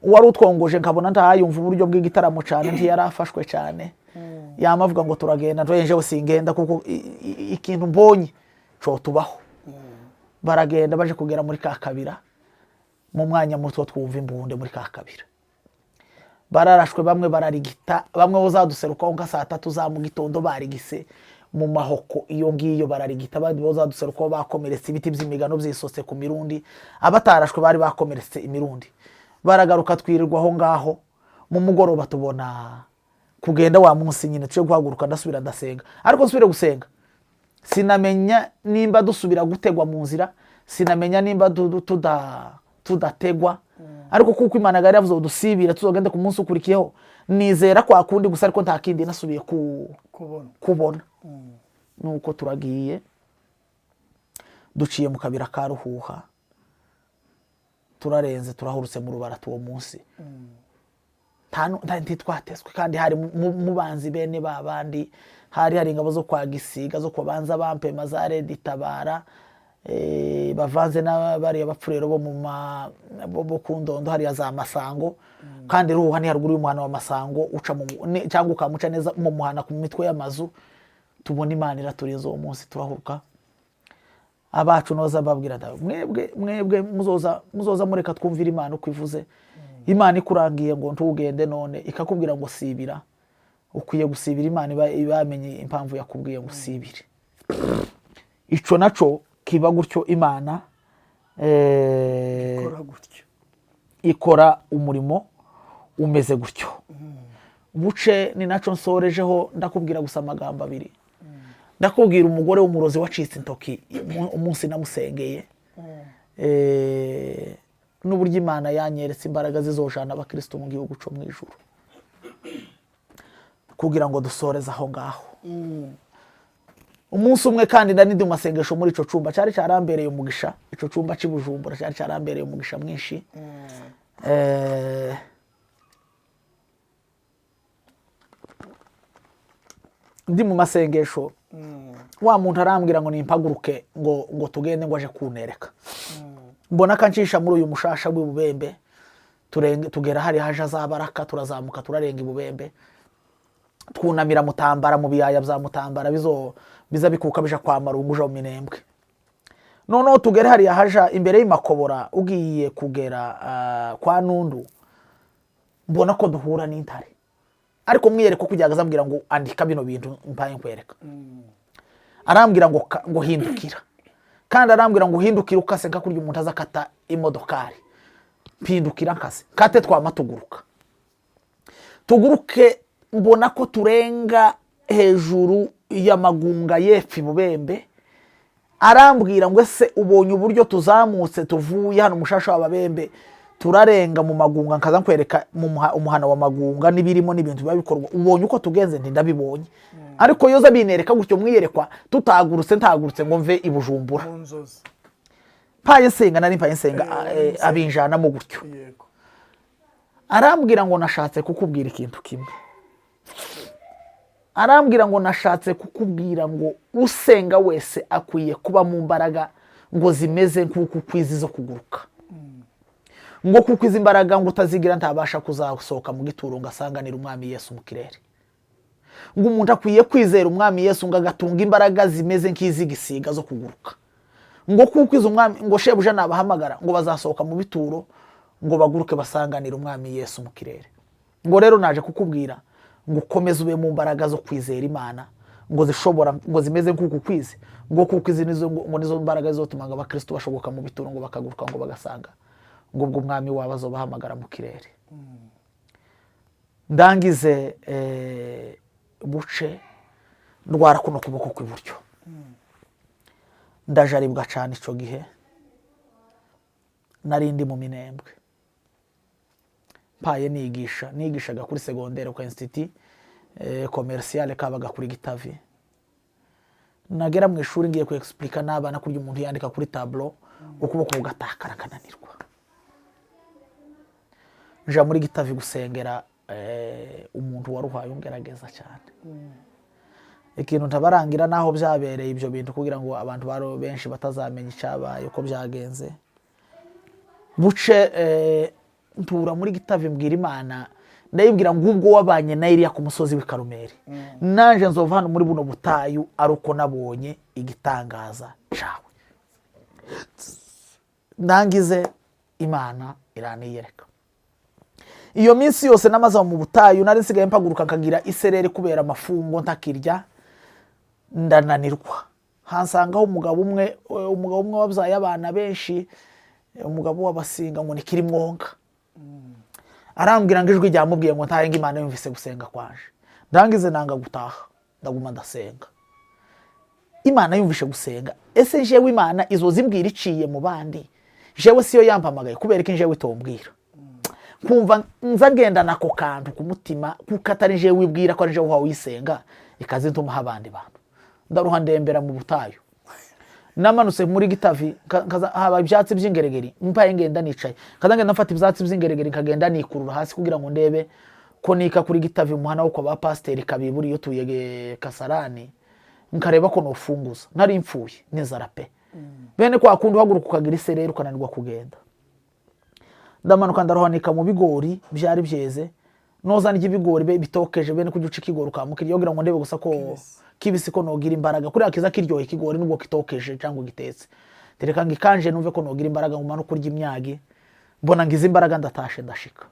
Uwari utwongoje nkabona ntayumva uburyo bw'igitaramo cyane, ntiyari afashwe cyane. Yama avuga ngo turagenda, ntoye singenda, kuko ikintu mbonye cotubaho. Baragenda, baje kugera muri ka kabira, mu mwanya muto twumva imbunde muri ka kabira. Bararashwe bamwe, bararigita bamwe, bazaduserukaho nka saa 3 za mu gitondo, barigise mu mahoko iyo ngiyo, bararigita. Abandi bazaduserukaho bakomeretse, ibiti by'imigano byisose ku mirundi. Abatarashwe bari bakomeretse imirundi. Baragaruka, twirirwa aho ngaho. Mu mugoroba tubona kugenda. Wa munsi nyine tuje guhaguruka, ndasubira ndasenga, ariko nsubire gusenga sinamenya nimba dusubira gutegwa mu nzira, sinamenya nimba tudategwa. Ariko kuko Imana yari yavuze ngo dusibire, tuzogende ku munsi ukurikiyeho, nizera kwa kundi gusa, ariko nta kindi nasubiye kubona. Kubona. Nuko turagiye, duciye mu kabira ka Ruhuha, turarenze, turahurutse mu Rubarati. Uwo munsi ntitwateswe, kandi hari mu banzi bene ba bandi, hari ingabo zo kwa Gisiga, zo kwa Banza Bampema, za Redi Tabara, bavanze n'abariya bapfurero bo mu ma bo ku Ndondo hariya za Masango. Kandi Ruhuha ni haruguru y'umuhana wa Masango, uca mu cyangwa ukamuca neza mu muhana ku mitwe y'amazu. Tubona Imana iraturinze uwo munsi, turahuruka. Abacu noza babwira ati, mwebwe mwebwe muzoza mureka twumvira Imana uko ivuze. Imana ikurangiye ngo ntugende none, ikakubwira ngo sibira, ukwiye gusibira. Imana iba yamenye impamvu yakubwiye ngo usibire. Ico naco kiba gutyo. Imana Kora gutyo. ikora umurimo umeze gutyo. Buce ni naco nsorejeho, ndakubwira gusa amagambo abiri. Ndakubwira umugore w'umurozi wacitse intoki umunsi namusengeye, n'uburyo Imana yanyeretse imbaraga zizojana abakristo mu gihugu cyo mu ijuru, kugira ngo dusoreze aho ngaho. Umunsi umwe kandi nari ndi mu masengesho muri ico cumba cyari cyarambereye umugisha, ico cumba cy'i Bujumbura cyari cyarambereye umugisha mwinshi. Ndi mu masengesho, wa muntu arambwira ngo nimpaguruke, ngo tugende, ngo aje kunereka. Mbona ko ancisha muri uyu mushasha w'ibubembe, tugera hari haje azabaraka, turazamuka turarenga ibubembe, twunamira Mutambara mu biyaya bya Mutambara bizo biza bikuka bija kwa Marungu uja mu Minembwe. Noneho tugere hariya haja imbere y'Imakobora, ugiye kugera kwa Nundu, mbona ko duhura n'intare. Ariko mwiyereka ko kujyaga azambwira ngo andika bino bintu mpaye nkwereka, arambwira ngo hindukira, kandi arambwira ngo uhindukire ukase nka kurya umuntu aza akata imodokari. Mpindukira nkase kate, twama tuguruka tuguruke, mbona ko turenga hejuru y'amagunga y'epfo ibubembe. Arambwira ngo ese ubonye uburyo tuzamutse tuvuye hano umushasha w'ababembe, turarenga mu magunga, nkaza nkwereka mu umuhana wa Magunga n'ibirimo n'ibintu biba bikorwa, ubonye uko tugenze? Nti ndabibonye. Ariko yoza binereka gutyo mwiyerekwa, tutagurutse, ntagurutse ngo mve i Bujumbura. Mu nzozi. Mpaye nsenga, nari mpaye nsenga, abinjanamo gutyo. Arambwira ngo nashatse kukubwira ikintu kimwe, arambwira ngo nashatse kukubwira ngo usenga wese akwiye kuba mu mbaraga ngo zimeze nk'uku kwizi zo kuguruka, ngo kuko izi mbaraga ngo utazigira ntabasha kuzasohoka mu gituro ngo asanganire umwami Yesu mu kirere, ngo umuntu akwiye kwizera umwami Yesu ngo agatunga imbaraga zimeze nk'iz'igisiga zo kuguruka, ngo kuko izo umwami ngo shebuja nabahamagara ngo bazasohoka mu bituro ngo baguruke basanganire umwami Yesu mu kirere. Ngo rero naje kukubwira ngo ukomeze ube mu mbaraga zo kwizera Imana, ngo zishobora ngo zimeze nk'uku kwize, ngo kuko izi nizo ngo nizo mbaraga zizotuma ngo abakristo bashoboka mu bituro ngo bakaguruka ngo bagasanga ngo ubwo umwami wabo azobahamagara mu kirere. Ndangize, buce ndwara kuno kuboko kw'iburyo, ndajaribwa cyane. Ico gihe nari ndi mu Minembwe, mpaye nigisha, nigishaga kuri secondaire kwa institut commercial kabaga kuri Gitavi. Nagera mu ishuri ngiye ku explica n'abana kurya umuntu yandika kuri tableau, ukuboko kugatakara kananirwa. Nja muri Gitavi gusengera umuntu waruhaye ungerageza cyane. Ikintu ntabarangira naho byabereye ibyo bintu, kugira ngo abantu baro benshi batazamenya icyabaye uko byagenze. Buce ntura muri Gitavi, mbwira Imana, ndayibwira ngo ubwo wabanye na Eliya ku musozi w'i Karumeli, nanje nzova hano muri buno butayu ari uko nabonye igitangaza cawe. Ndangize, Imana iraniyereka. Iyo minsi yose namaze mu butayu, nari nsigaye mpaguruka nkagira isereri kubera amafungo, ntakirya, ndananirwa. Hansangaho umugabo umwe, umugabo umwe wabyaye abana benshi, umugabo w'abasinga ngo ni Kirimwonga. Arambwira ngo ijwi ryamubwiye ngo ntahe, ngo Imana yumvise gusenga kwanje. Ndangize nanga gutaha, ndaguma ndasenga. Imana yumvishe gusenga, ese jewe Imana izoza imbwira iciye mu bandi? Jewe siyo yampamagaye? Kubera ko jewe itombwira? Nkumva nza ngendana ako kantu ku mutima, kuko atari jewe wibwira ko ari jewe uhawe uyisenga, ikazintumaho abandi bantu. Ndaruha, ndembera mu butayu. Namanutse muri Gitavi, haba ibyatsi by'ingeregeri, mpaye ngenda nicaye, nkaza ngenda mfata ibyatsi by'ingeregeri, nkagenda nikurura hasi kugira ngo ndebe ko nika kuri Gitavi, umuhana wo kwa ba pasiteri Kabiburi iyo tuye Kasarani, nkareba ko nofunguza. Nari mfuye n'inzara pe, bene kwa kundi uhaguruka ukagira isereri ukananirwa kugenda. Ndamanuka ndarohanika mu bigori byari byeze, noza ndya ibigori be bitokeje, bene kujya uca ikigori ukamukirya kugira ngo ndebe gusa ko Kibisi. Kibisi, ko nogira imbaraga. Kuriya kiza kiryoha ikigori nubwo kitokeje cyangwa gitetse, tereka ngo ikanje numve ko nogira imbaraga, ngo manuke urya imyagi. Mbona ngize imbaraga, ndatashe, ndashika.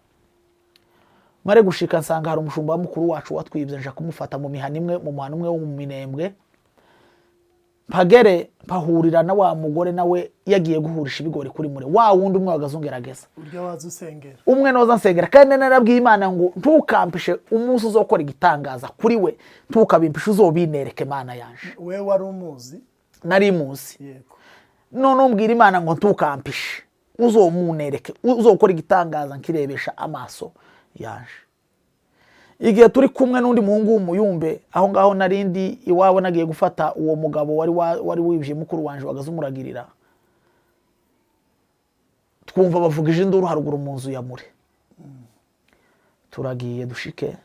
Mare gushika, nsanga hari umushumba wa mukuru wacu watwibye, nja kumufata mu mihana imwe, mu muhana umwe wo mu Minembwe. Mpagere mpahurira na wa mugore, nawe yagiye guhurisha ibigori kuri mure wa wundi umwe wagazungerageza. Urya waza usengera. Umwe noza nsengera, kandi narabwiye Imana ngo ntukampishe umunsi uzokora igitangaza kuri we, ntukabimpishe, uzobinereke, Mana yanje. We wari umuzi? Nari muzi. None umbwira Imana ngo ntukampishe, uzomunereke, uzokora igitangaza nkirebesha amaso yanje. Igihe turi kumwe n'undi muhungu w'umuyumbe aho ngaho narindi iwabo, nagiye gufata uwo mugabo wari wibye mukuru wanje wagaze umuragirira, twumva bavugije induru haruguru mu nzu ya mure. Turagiye dushike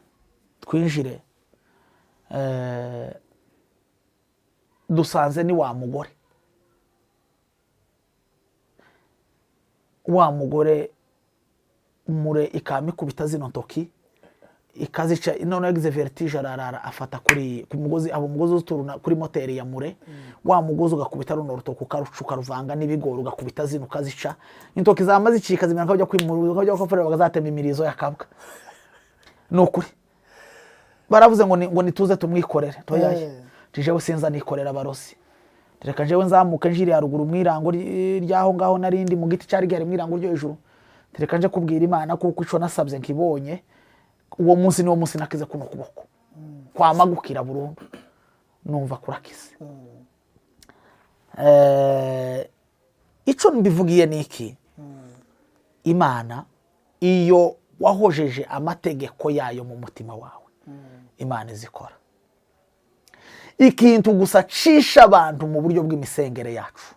twinjire, dusanze ni wa mugore, wa mugore mure ikamikubita zino ntoki ikazica. None yagize vertige, ararara afata kuri ku mugozi, abo umugozi uturuna kuri moteri ya mure, wa mugozi ugakubita runo rutoki ukaruca ukaruvanga n'ibigori, ugakubita zino ukazica, intoki zama zicika zimera nk'abajya kwimura, nk'abajya kwafurira, bakazatema imirizo yakabwa. Ni ukuri baravuze ngo ngo nituze tumwikorere toyaye. Jewe sinza nikorera abarozi, reka jewe nzamuke njiri haruguru mu irango ry'aho ngaho narindi mu giti cyari gihari mu irango ryo hejuru, reka nje kubwira Imana kuko ico nasabye nkibonye. Uwo munsi niwo munsi nakize kuno kuboko kwamagukira burundu, numva kurakize. Ico mbivugiye ni iki? Imana iyo wahojeje amategeko yayo mu mutima wawe, Imana izikora. Ikintu gusa cisha abantu mu buryo bw'imisengere yacu,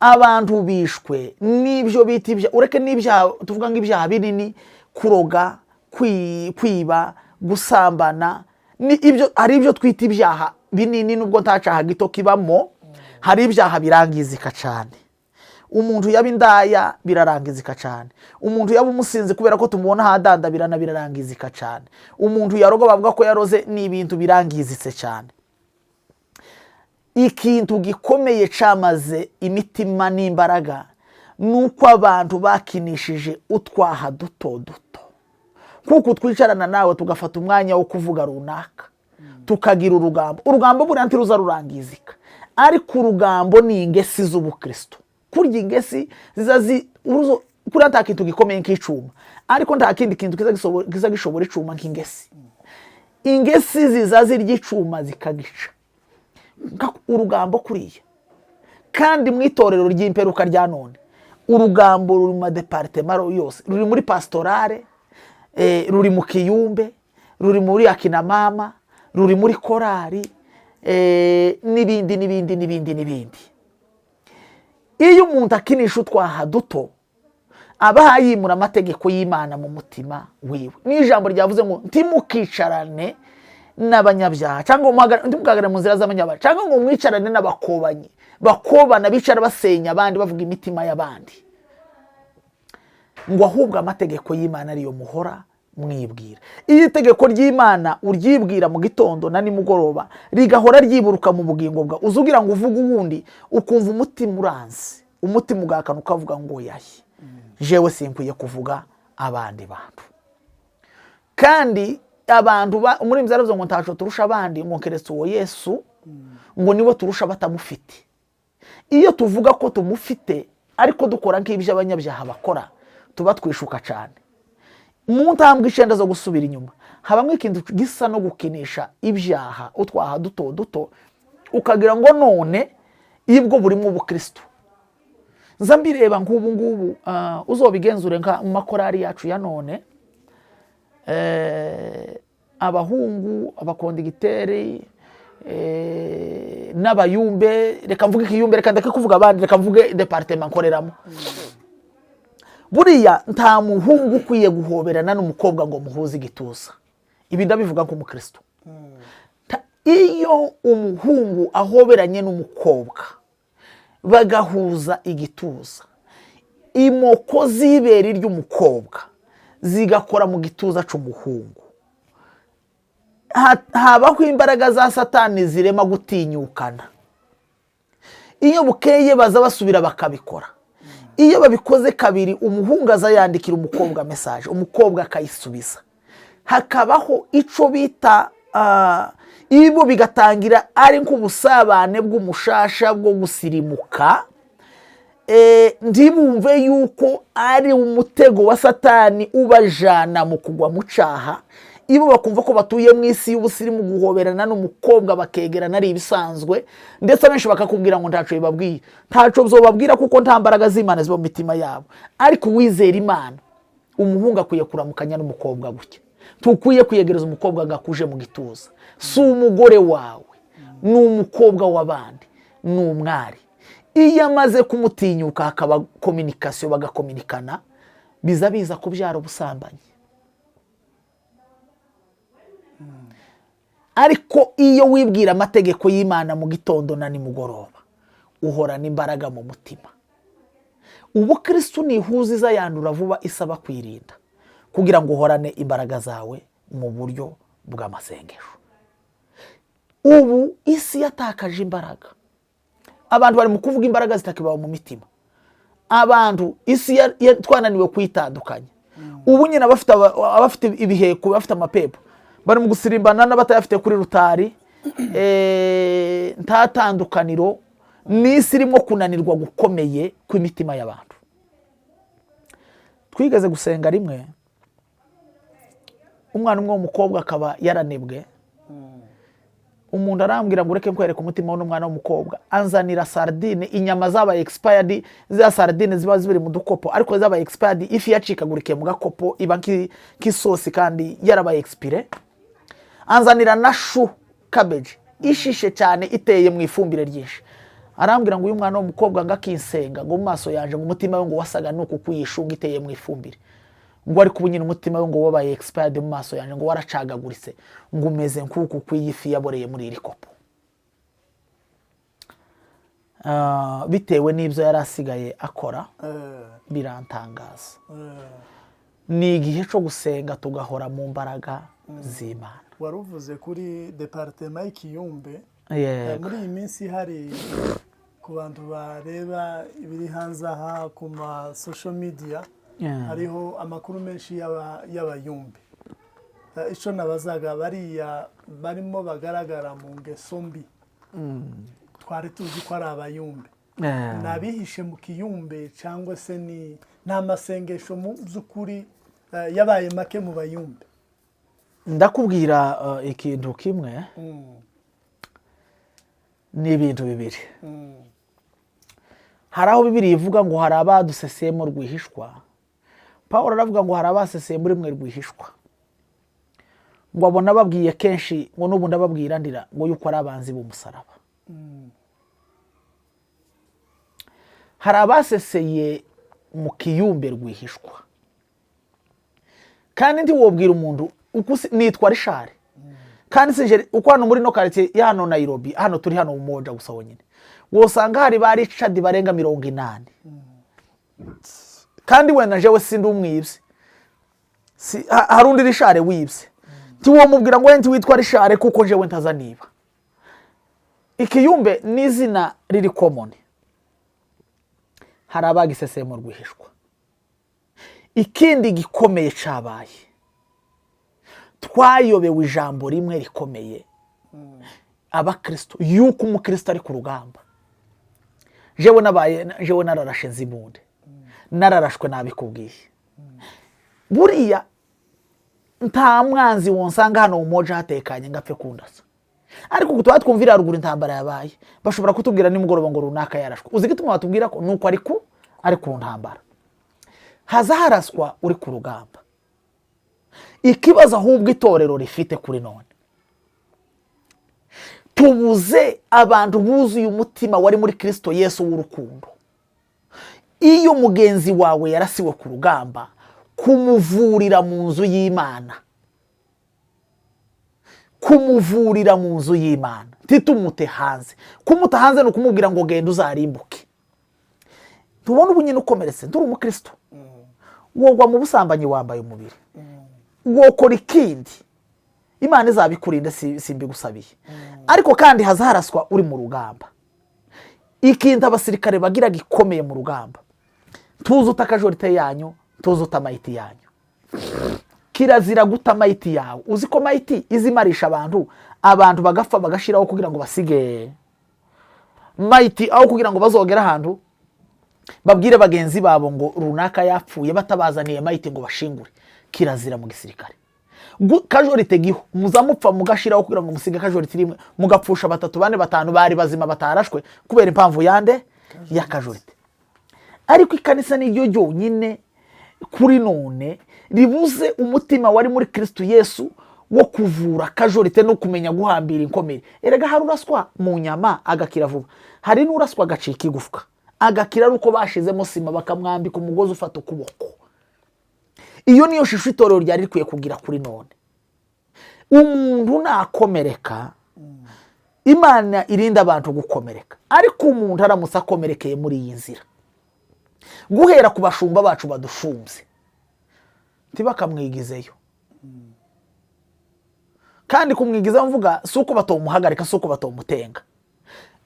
abantu bishwe n'ibyo bita ibya, ureke n'ibyaha tuvuga nk'ibyaha binini, kuroga, kwiba, gusambana, ni ibyo hari ibyo twita ibyaha binini, nubwo nta cyaha gito kibamo. Hari ibyaha birangizika cyane. Umuntu yaba indaya birarangizika cyane, umuntu yaba umusinzi kubera ko tumubona ahadandabirana birarangizika cyane, umuntu yaroga bavuga ko yaroze, ni ibintu birangizitse cyane. Ikintu gikomeye cyamaze imitima n'imbaraga ni uko abantu bakinishije utwaha duto duto, kuko twicarana nawe tugafata umwanya wo kuvuga runaka, tukagira urugambo. Urugambo buriya ntiruza rurangizika, ariko urugambo ni ingesi z'ubukristo. Kurya ingesi ziza kuriya nta kintu gikomeye nk'icuma, ariko nta kindi kintu kiza gishobora icuma nk'ingesi. Ingesi ziza zirya icuma zikagica. Urugambo kuriya. Kandi mu itorero ry'imperuka rya none, urugambo ruri mu madeparitema yose, ruri muri pastorale, ruri mu kiyumbe, ruri muri akinamama, ruri muri korari, n'ibindi n'ibindi n'ibindi n'ibindi. Iyo umuntu akinisha utwaha duto, aba yimura amategeko y'Imana mu mutima wiwe. N'ijambo ryavuze ngo ntimukicarane n'abanyabyaha, cyangwa ngo ntimukahagarare mu nzira z'abanyabyaha, cyangwa ngo mwicarane n'abakobanyi bakobana, bicara basenya abandi, bavuga imitima y'abandi, ngo ahubwo amategeko y'Imana ariyo muhora mwibwira. Iyo itegeko ry'Imana uryibwira mu gitondo na nimugoroba, rigahora ryiburuka mu bugingo bwawe, uza ugira ngo uvuge uwundi, ukumva umutima uranze, umutima ugahakana, ukavuga ngo yahe, jewe sinkwiye kuvuga abandi bantu. Kandi abantu muri yaravuze ngo ntaco turusha abandi, ngo keretse uwo Yesu, ngo niwe turusha batamufite. Iyo tuvuga ko tumufite ariko dukora nk'ibyo abanyabyaha bakora, tuba twishuka cyane. Mu ntambwe 9 zo gusubira inyuma habamo ikintu gisa no gukinisha ibyaha, utwaha duto duto, ukagira ngo none ibwo burimo ubukristo. Nza mbireba nk'ubu ngubu, uzobigenzure nka mu makorari yacu ya none, abahungu abakondigiteri, n'abayumbe, reka mvuge ikiyumbe, reka ndeke kuvuga abandi, reka mvuge departement nkoreramo. Buriya nta muhungu ukwiye guhoberana n'umukobwa ngo muhuze igituza. Ibi ndabivuga nk'umukristo. Iyo umuhungu ahoberanye n'umukobwa bagahuza igituza, imoko z'ibere ry'umukobwa zigakora mu gituza c'umuhungu, habaho imbaraga za Satani zirema gutinyukana. Iyo bukeye baza basubira bakabikora. Iyo babikoze kabiri, umuhungu aza yandikira umukobwa message, umukobwa akayisubiza, hakabaho ico bita Ibo bigatangira ari nk'ubusabane bw'umushasha bwo gusirimuka. Ntibumve yuko ari umutego wa Satani ubajana mu kugwa mu caha. Ibo bakumva ko batuye mu isi y'ubusirimu, guhoberana n'umukobwa bakegerana ari ibisanzwe. Ndetse abenshi bakakubwira ngo ntaco bibabwiye. Ntaco byobabwira, kuko nta mbaraga z'Imana ziba mu mitima yabo. Ariko uwizera Imana, umuhungu akwiye kuramukanya n'umukobwa gutya. Ntukwiye kwiyegereza umukobwa ngo akuje mu gituza. Si umugore wawe, ni umukobwa w'abandi, ni umwari. Iyo amaze kumutinyuka, hakaba communication, bagakominikana, biza kubyara ubusambanyi. Ariko iyo wibwira amategeko y'Imana mu gitondo na nimugoroba, uhorana imbaraga mu mutima. Ubukristu nihuza iza yandura vuba, isaba kwirinda kugira ngo uhorane imbaraga zawe mu buryo bw'amasengesho. Ubu isi yatakaje imbaraga, abantu bari mu kuvuga imbaraga zitakibaho mu mitima. Abantu isi twananiwe kuyitandukanya. Ubu nyine abafite ibiheko, bafite amapepo, bari mu gusirimbana n'abatayafite kuri rutari. Nta tandukaniro. N'isi irimo kunanirwa gukomeye kw'imitima y'abantu. Twigeze gusenga rimwe, umwana umwe w'umukobwa akaba yaranebwe. Umuntu arambwira ngo ureke nkwereke umutima w'umwana w'umukobwa. Anzanira sardine, inyama zabaye expired, za sardine ziba ziri mu dukopo ariko zabaye expired, ifi yacikagurikiye mu gakopo iba nk'isosi kandi yarabaye expire. Anzanira na chou, cabbage ishishe cyane, iteye mu ifumbire ryinshi. Arambwira ngo uyu mwana w'umukobwa ngo akinsenga, ngo mu maso yanje, ngo umutima we ngo wasaga nuku kuyishunga iteye mu ifumbire, ngo ariko ubu nyine umutima we ngo wabaye expired mu maso yanjye, ngo waracagaguritse, ngo umeze nk'uku kw'iyi fi yaboreye muri iri kopo. Bitewe n'ibyo yari asigaye akora. Birantangaza. Ni igihe cyo gusenga, tugahora mu mbaraga z'Imana. Wari uvuze kuri département y'Ikiyumbe. Yego. Muri iyi minsi hari ku bantu bareba ibiri hanze aha ku ma social media, hariho amakuru menshi y'abayumbe. Icyo nabazaga, bariya barimo bagaragara mu ngeso mbi, twari tuzi ko ari abayumbe, ni abihishe mu kiyumbe cyangwa se ni nta masengesho mu by'ukuri yabaye make mu bayumbe? Ndakubwira ikintu kimwe. Ni ibintu bibiri. Hari aho Bibiri ivuga ngo hari abaduseseyemo rwihishwa. Paul aravuga ngo hari abaseseye muri mwe rwihishwa, ngo abona ababwiye kenshi, ngo n'ubu ndababwira ndira, ngo yuko ari abanzi b'umusaraba. Hari abaseseye mu kiyumbe rwihishwa, kandi ntiwobwira umuntu uko nitwa Rishari, kandi sinje uko hano muri no quartier ya hano Nairobi, hano turi hano mu Moja gusa wonyine wosanga hari ba Richard barenga 80. Kandi wenda jewe sindi umwibye, si, hari undi Rishari wibye, ntiwomubwira ngo wenda witwa Rishari, kuko jewe ntaza niba. Ikiyumbe ni izina riri common. Hari abagiseseye mu rwihishwa. Ikindi gikomeye cabaye, twayobewe ijambo rimwe rikomeye, abakristo, yuko umukristo ari ku rugamba. Jewe nabaye, jewe nararashe nzibunde, nararashwe, nabikubwiye. Buriya nta mwanzi wonsanga hano mu Moja hatekanye ngo apfe kundasa. Ariko ubu tuba twumvira haruguru intambara yabaye, bashobora kutubwira nimugoroba ngo runaka yarashwe. Uzi igituma batubwira ko nuko ari ku ntambara, haza haraswa uri ku rugamba. Ikibazo ahubwo itorero rifite kuri none, tubuze abantu buzuye umutima wari muri Kirisito Yesu w'urukundo. Iyo mugenzi wawe yarasiwe ku rugamba, kumuvurira mu nzu y'Imana, kumuvurira mu nzu y'Imana, ntitumute hanze. Kumuta hanze ni ukumubwira ngo genda uzarimbuke. Tubona ubu nyine ukomeretse, nturi umukristo, wogwa mu busambanyi wambaye umubiri, wokora ikindi, Imana izabikurinda, simbigusabiye. Ariko kandi haza haraswa uri mu rugamba. Ikintu abasirikare bagira gikomeye mu rugamba, tuzi uta akajorite yanyu, tuzi uta amayiti yanyu. Kirazira guta mayiti yawe. Uzi ko mayiti izimarisha abantu, abantu bagapfa bagashiraho kugira ngo basige mayiti, aho kugira ngo bazogere ahantu babwire bagenzi babo ngo runaka yapfuye, batabazaniye mayiti ngo bashingure. Kirazira mu gisirikare. Casualty giho muzamupfa mugashiraho kugira ngo musige casualty rimwe, mugapfusha batatu, bane, batanu bari bazima batarashwe kubera impamvu yande ya casualty. Ariko ikanisa niryo ryonyine kuri none ribuze umutima wari muri Kristo Yesu wo kuvura casualty no kumenya guhambira inkomere. Erega hari uraswa mu nyama agakira vuba, hari n'uraswa agacika igufwa agakira ari uko bashizemo sima, bakamwambika umugozi ufata ukuboko. Iyo niyo shusho itorero ryari rikwiye kugira kuri none. Umuntu nakomereka, Imana irinda abantu gukomereka, ariko umuntu aramutse akomerekeye muri iyi nzira, guhera ku bashumba bacu badushumbye, ntibakamwigizeyo. Kandi kumwigizayo mvuga si uko batomuhagarika, si uko batomutenga.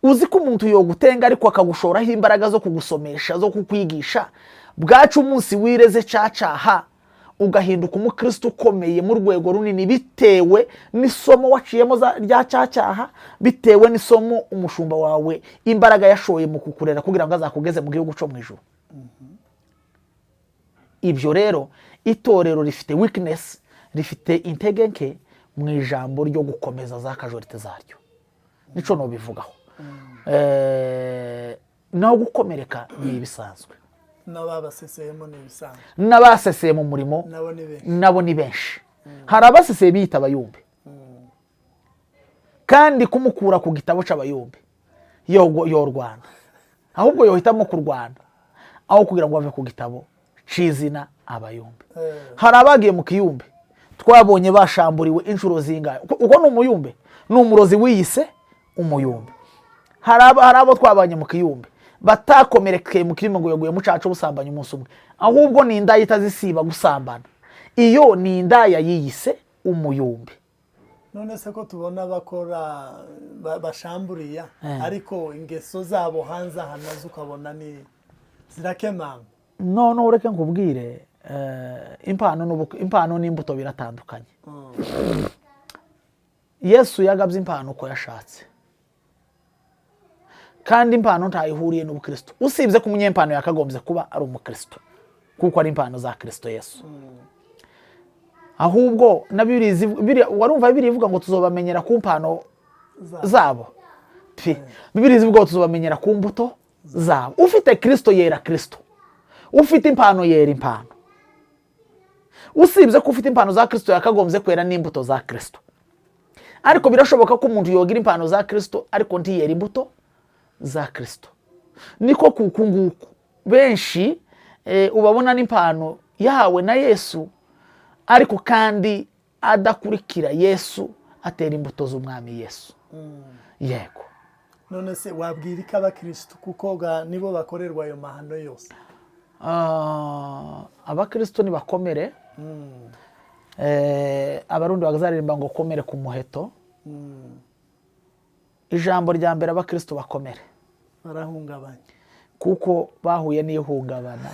Uzi ko umuntu yogutenga ariko akagushoraho imbaraga zo kugusomesha, zo kukwigisha, bwacu umunsi wireze cacaha ugahinduka umukristo ukomeye mu rwego runini, bitewe n'isomo waciyemo rya cacyaha, bitewe n'isomo umushumba wawe imbaraga yashoye mu kukurera kugira ngo azakugeze mu gihugu cyo mu ijuru. Ibyo rero, itorero rifite weakness, rifite intege nke mu ijambo ryo gukomeza za casualty zaryo. Nico nobivugaho. Naho gukomereka ni ibisanzwe. N'ababaseseyemo ni ibisanzwe. N'abaseseye mu murimo nabo ni benshi. Nabo ni benshi. Hari abaseseye biyita abayumbe, kandi kumukura ku gitabo c'abayumbe yorwana, ahubwo yohitamo kurwana aho kugira ngo ave ku gitabo c'izina abayumbe. Hari abagiye mu kiyumbe twabonye bashamburiwe inshuro zingahe. Uko ni umuyumbe, ni umurozi wiyise umuyumbe. Hari abo twabanye mu kiyumbe batakomerekeye mu kirimo ngo yaguye mu caca ubusambanyi umunsi umwe, ahubwo ni indaya itazisiba gusambana. Iyo ni indaya yiyise umuyumbe. None se ko tubona bakora bashamburiya, ariko ingeso zabo hanze aha nazo ukabona ni zirakemanga? None ureke nkubwire, impano n'imbuto biratandukanye. Yesu yagabye impano uko yashatse, kandi impano ntayihuriye n'ubukristo, usibye ko umunyempano yakagombye kuba ari umukristo kuko ari impano za Kristo Yesu. Ahubwo na Bibiliya warumva Bibiliya ivuga ngo tuzobamenyera ku mpano zabo? Pi Bibiliya ivuga ngo tuzobamenyera ku mbuto zabo. Ufite Kristo yera Kristo, ufite impano yera impano. Usibye ko ufite impano za Kristo yakagombye kwera n'imbuto za Kristo, ariko birashoboka ko umuntu yogira impano za Kristo ariko ntiyera imbuto za Kristo. Niko kuku nguku benshi ubabona n'impano yahawe na Yesu, ariko kandi adakurikira Yesu atera imbuto z'umwami Yesu. Yego. None se wabwira iki abakirisitu, kuko nibo bakorerwa ayo mahano yose? Ah, abakristo nibakomere. Abarundi bazaririmba ngo komere ku muheto. Ijambo rya mbere, abakristo bakomere. Barahungabanye. Kuko bahuye n'ihungabana.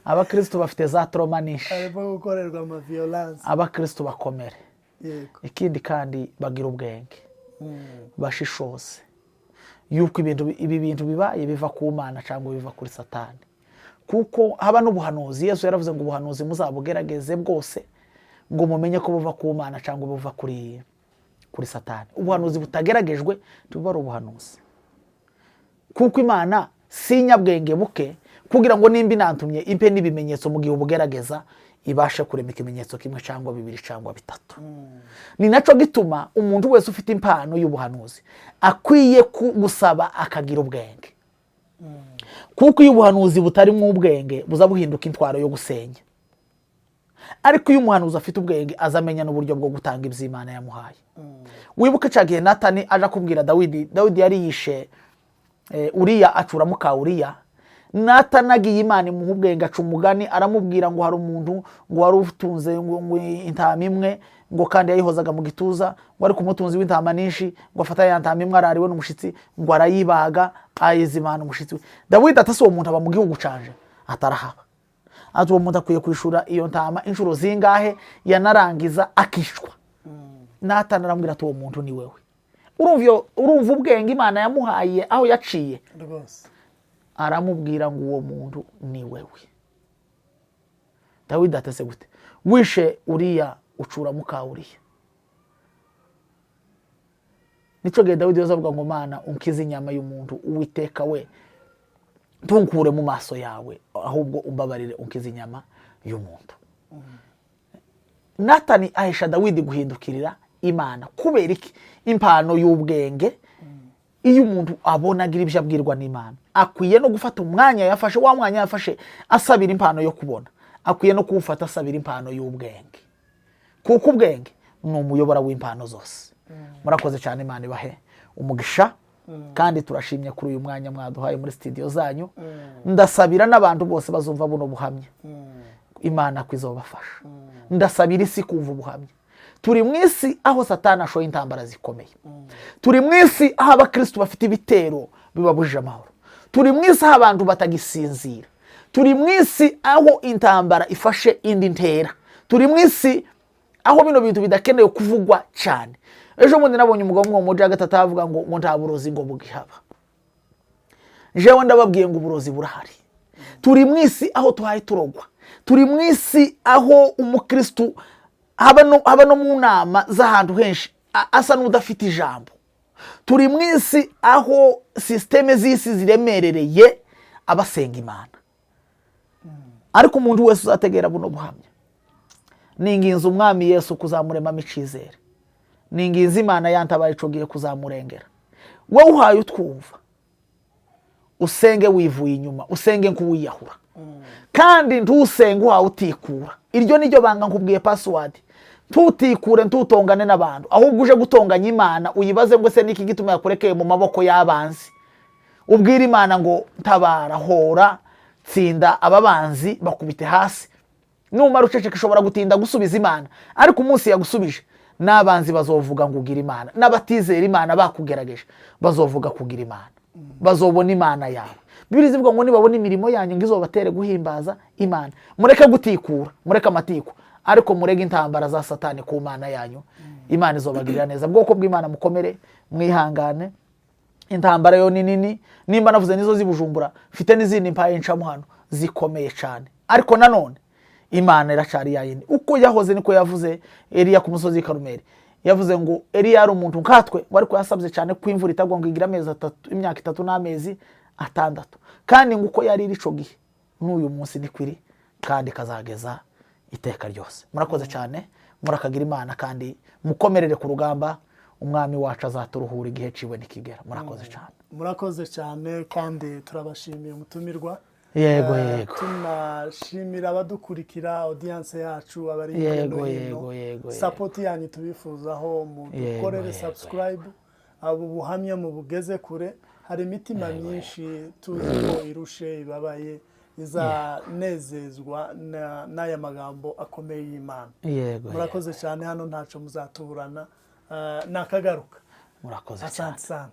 Abakristo bafite za trauma nyinshi. Harimo gukorerwa ama violence. Abakristo bakomere. Ikindi kandi, bagira ubwenge, bashishoze yuko ibintu ibi bintu bibaye biva ku Mana cyangwa biva kuri Satani, kuko haba n'ubuhanuzi. Yesu yaravuze ngo ubuhanuzi muzabugerageze bwose ngo mumenye ko buva ku Mana cyangwa buva kuri Satani. Ubuhanuzi butageragejwe ntibuba ari ubuhanuzi, kuko Imana si inyabwenge buke kugira ngo nimba inantumye impe n'ibimenyetso mu gihe ubugerageza, ibashe kurema ikimenyetso kimwe cyangwa bibiri cyangwa bitatu. Ni nacyo gituma umuntu wese ufite impano y'ubuhanuzi akwiye gusaba akagira ubwenge, kuko iyo ubuhanuzi butarimo ubwenge buza buhinduka intwaro yo gusenya. Ariko iyo umuhanuzi afite ubwenge, azamenya n'uburyo bwo gutanga iby'Imana yamuhaye. Wibuke cya gihe Natani aje kubwira Dawidi. Dawidi yari yishe Uriya, acura muka Uriya. Natani agiye, Imana imuha ubwenge, aca umugani, aramubwira ngo hari umuntu ngo wari utunze ngo intama imwe, ngo kandi yayihozaga mu gituza, ngo ariko umutunzi w'intama nyinshi ngo afata ya ntama imwe arariwe n'umushitsi, ngo arayibaga ayizimana umushitsi we. Dawidi atase uwo muntu aba mu gihugu canje? Atarahaba. Ati uwo muntu akwiye kwishura iyo ntama inshuro zingahe, yanarangiza akishwa. Natani aramubwira ati uwo muntu ni wewe. Urumva ubwenge Imana yamuhaye aho yaciye. Rwose. Aramubwira ngo uwo muntu ni wewe. Dawidi atese gute? Wishe Uriya, ucura muka Uriya. Nico gihe Dawidi yoza avuga ngo Mana, unkize inyama y'umuntu, Uwiteka we, ntunkure mu maso yawe, ahubwo umbabarire unkize inyama y'umuntu. Natani ahesha Dawidi guhindukirira Imana. Kubera iki? Impano y'ubwenge. Iyo umuntu abona agira ibyo abwirwa n'Imana, akwiye no gufata umwanya yafashe, wa mwanya yafashe asabira impano yo kubona, akwiye no kuwufata asabira impano y'ubwenge, kuko ubwenge ni umuyobora w'impano zose. Murakoze cyane, Imana ibahe umugisha, kandi turashimye kuri uyu mwanya mwaduhaye muri studio zanyu. Ndasabira n'abantu bose bazumva buno buhamya, Imana ko izobafasha. Ndasabira isi kumva ubuhamya. Turi mu isi aho Satani ashoye intambara zikomeye. Turi mu isi aho abakristu bafite ibitero bibabujije amahoro. Turi mu isi aho abantu batagisinzira. Turi mu isi aho intambara ifashe indi ntera. Turi mu isi aho bino bintu bidakenewe kuvugwa cyane. Ejo bundi nabonye umugabo umwe mu mujyi wa gatatu avuga ngo nta burozi ngo bugihaba. Jewe ndababwiye ngo uburozi burahari. Turi mu isi aho tuhaye turogwa. Turi mu isi aho umukristu haba no mu nama z'ahantu henshi asa n'udafite ijambo. Turi mu isi aho sisiteme z'isi ziremerereye abasenga Imana. Ariko umuntu wese uzategera buno buhamya, ninginze Umwami Yesu kuzamuremamo icizere, ninginze Imana yantabaye ico gihe kuzamurengera. Wowe uhaye utwumva, usenge wivuye inyuma, usenge nk'uwiyahura, kandi ntusenge uhawe utikura. Iryo niryo banga nkubwiye, password. Ntutikure, ntutongane n'abantu, ahubwo uje gutonganya Imana, uyibaze ngo ese niki gituma yakurekeye mu maboko y'abanzi? Ubwire Imana ngo ntabara, hora, tsinda aba banzi, bakubite hasi. Numara uceceka, ishobora gutinda gusubiza Imana, ariko umunsi yagusubije, n'abanzi bazovuga ngo ugira Imana, n'abatizera Imana bakugerageje bazovuga kugira Imana, bazobona Imana yawe. Bibiliya ivuga ngo nibabona imirimo yanyu ngo izobatere guhimbaza Imana. Mureke gutikura, mureke amatiku, ariko murege intambara za Satani ku Mana yanyu. Imana izobagirira neza. Bwoko bw'Imana, mukomere, mwihangane. Intambara yo ni nini. Nimba navuze nizo z'iBujumbura, mfite n'izindi mpaye ncamo hano zikomeye cyane, ariko nanone Imana iracari yayindi uko yahoze. Niko yavuze Eliya ku musozi w'i Karumeli. Yavuze ngo Eliya yari umuntu nkatwe, ngo ariko yasabye cyane ko imvura itagwa, ngo igira amezi 3, imyaka 3 n'amezi 6, kandi ngo uko yari iri ico gihe n'uyu munsi niko iri, kandi kazageza iteka ryose. Murakoze cyane, murakagira Imana, kandi mukomerere ku rugamba. Umwami wacu azaturuhura igihe ciwe nikigera. Murakoze cyane. Murakoze cyane, kandi turabashimiye umutumirwa. Yego. Yego. Tunashimira abadukurikira, audience yacu, abari hirya no hino. Yego, yego, yego. Support yanyu tubifuzaho, mudukorere subscribe, abo buhamya mubugeze kure. Hari imitima myinshi tuzi ko irushe, ibabaye, izanezezwa n'aya magambo akomeye y'Imana. Yego. Murakoze cyane, hano ntaco muzatuburana. Nakagaruka. Murakoze cyane. Asante sana.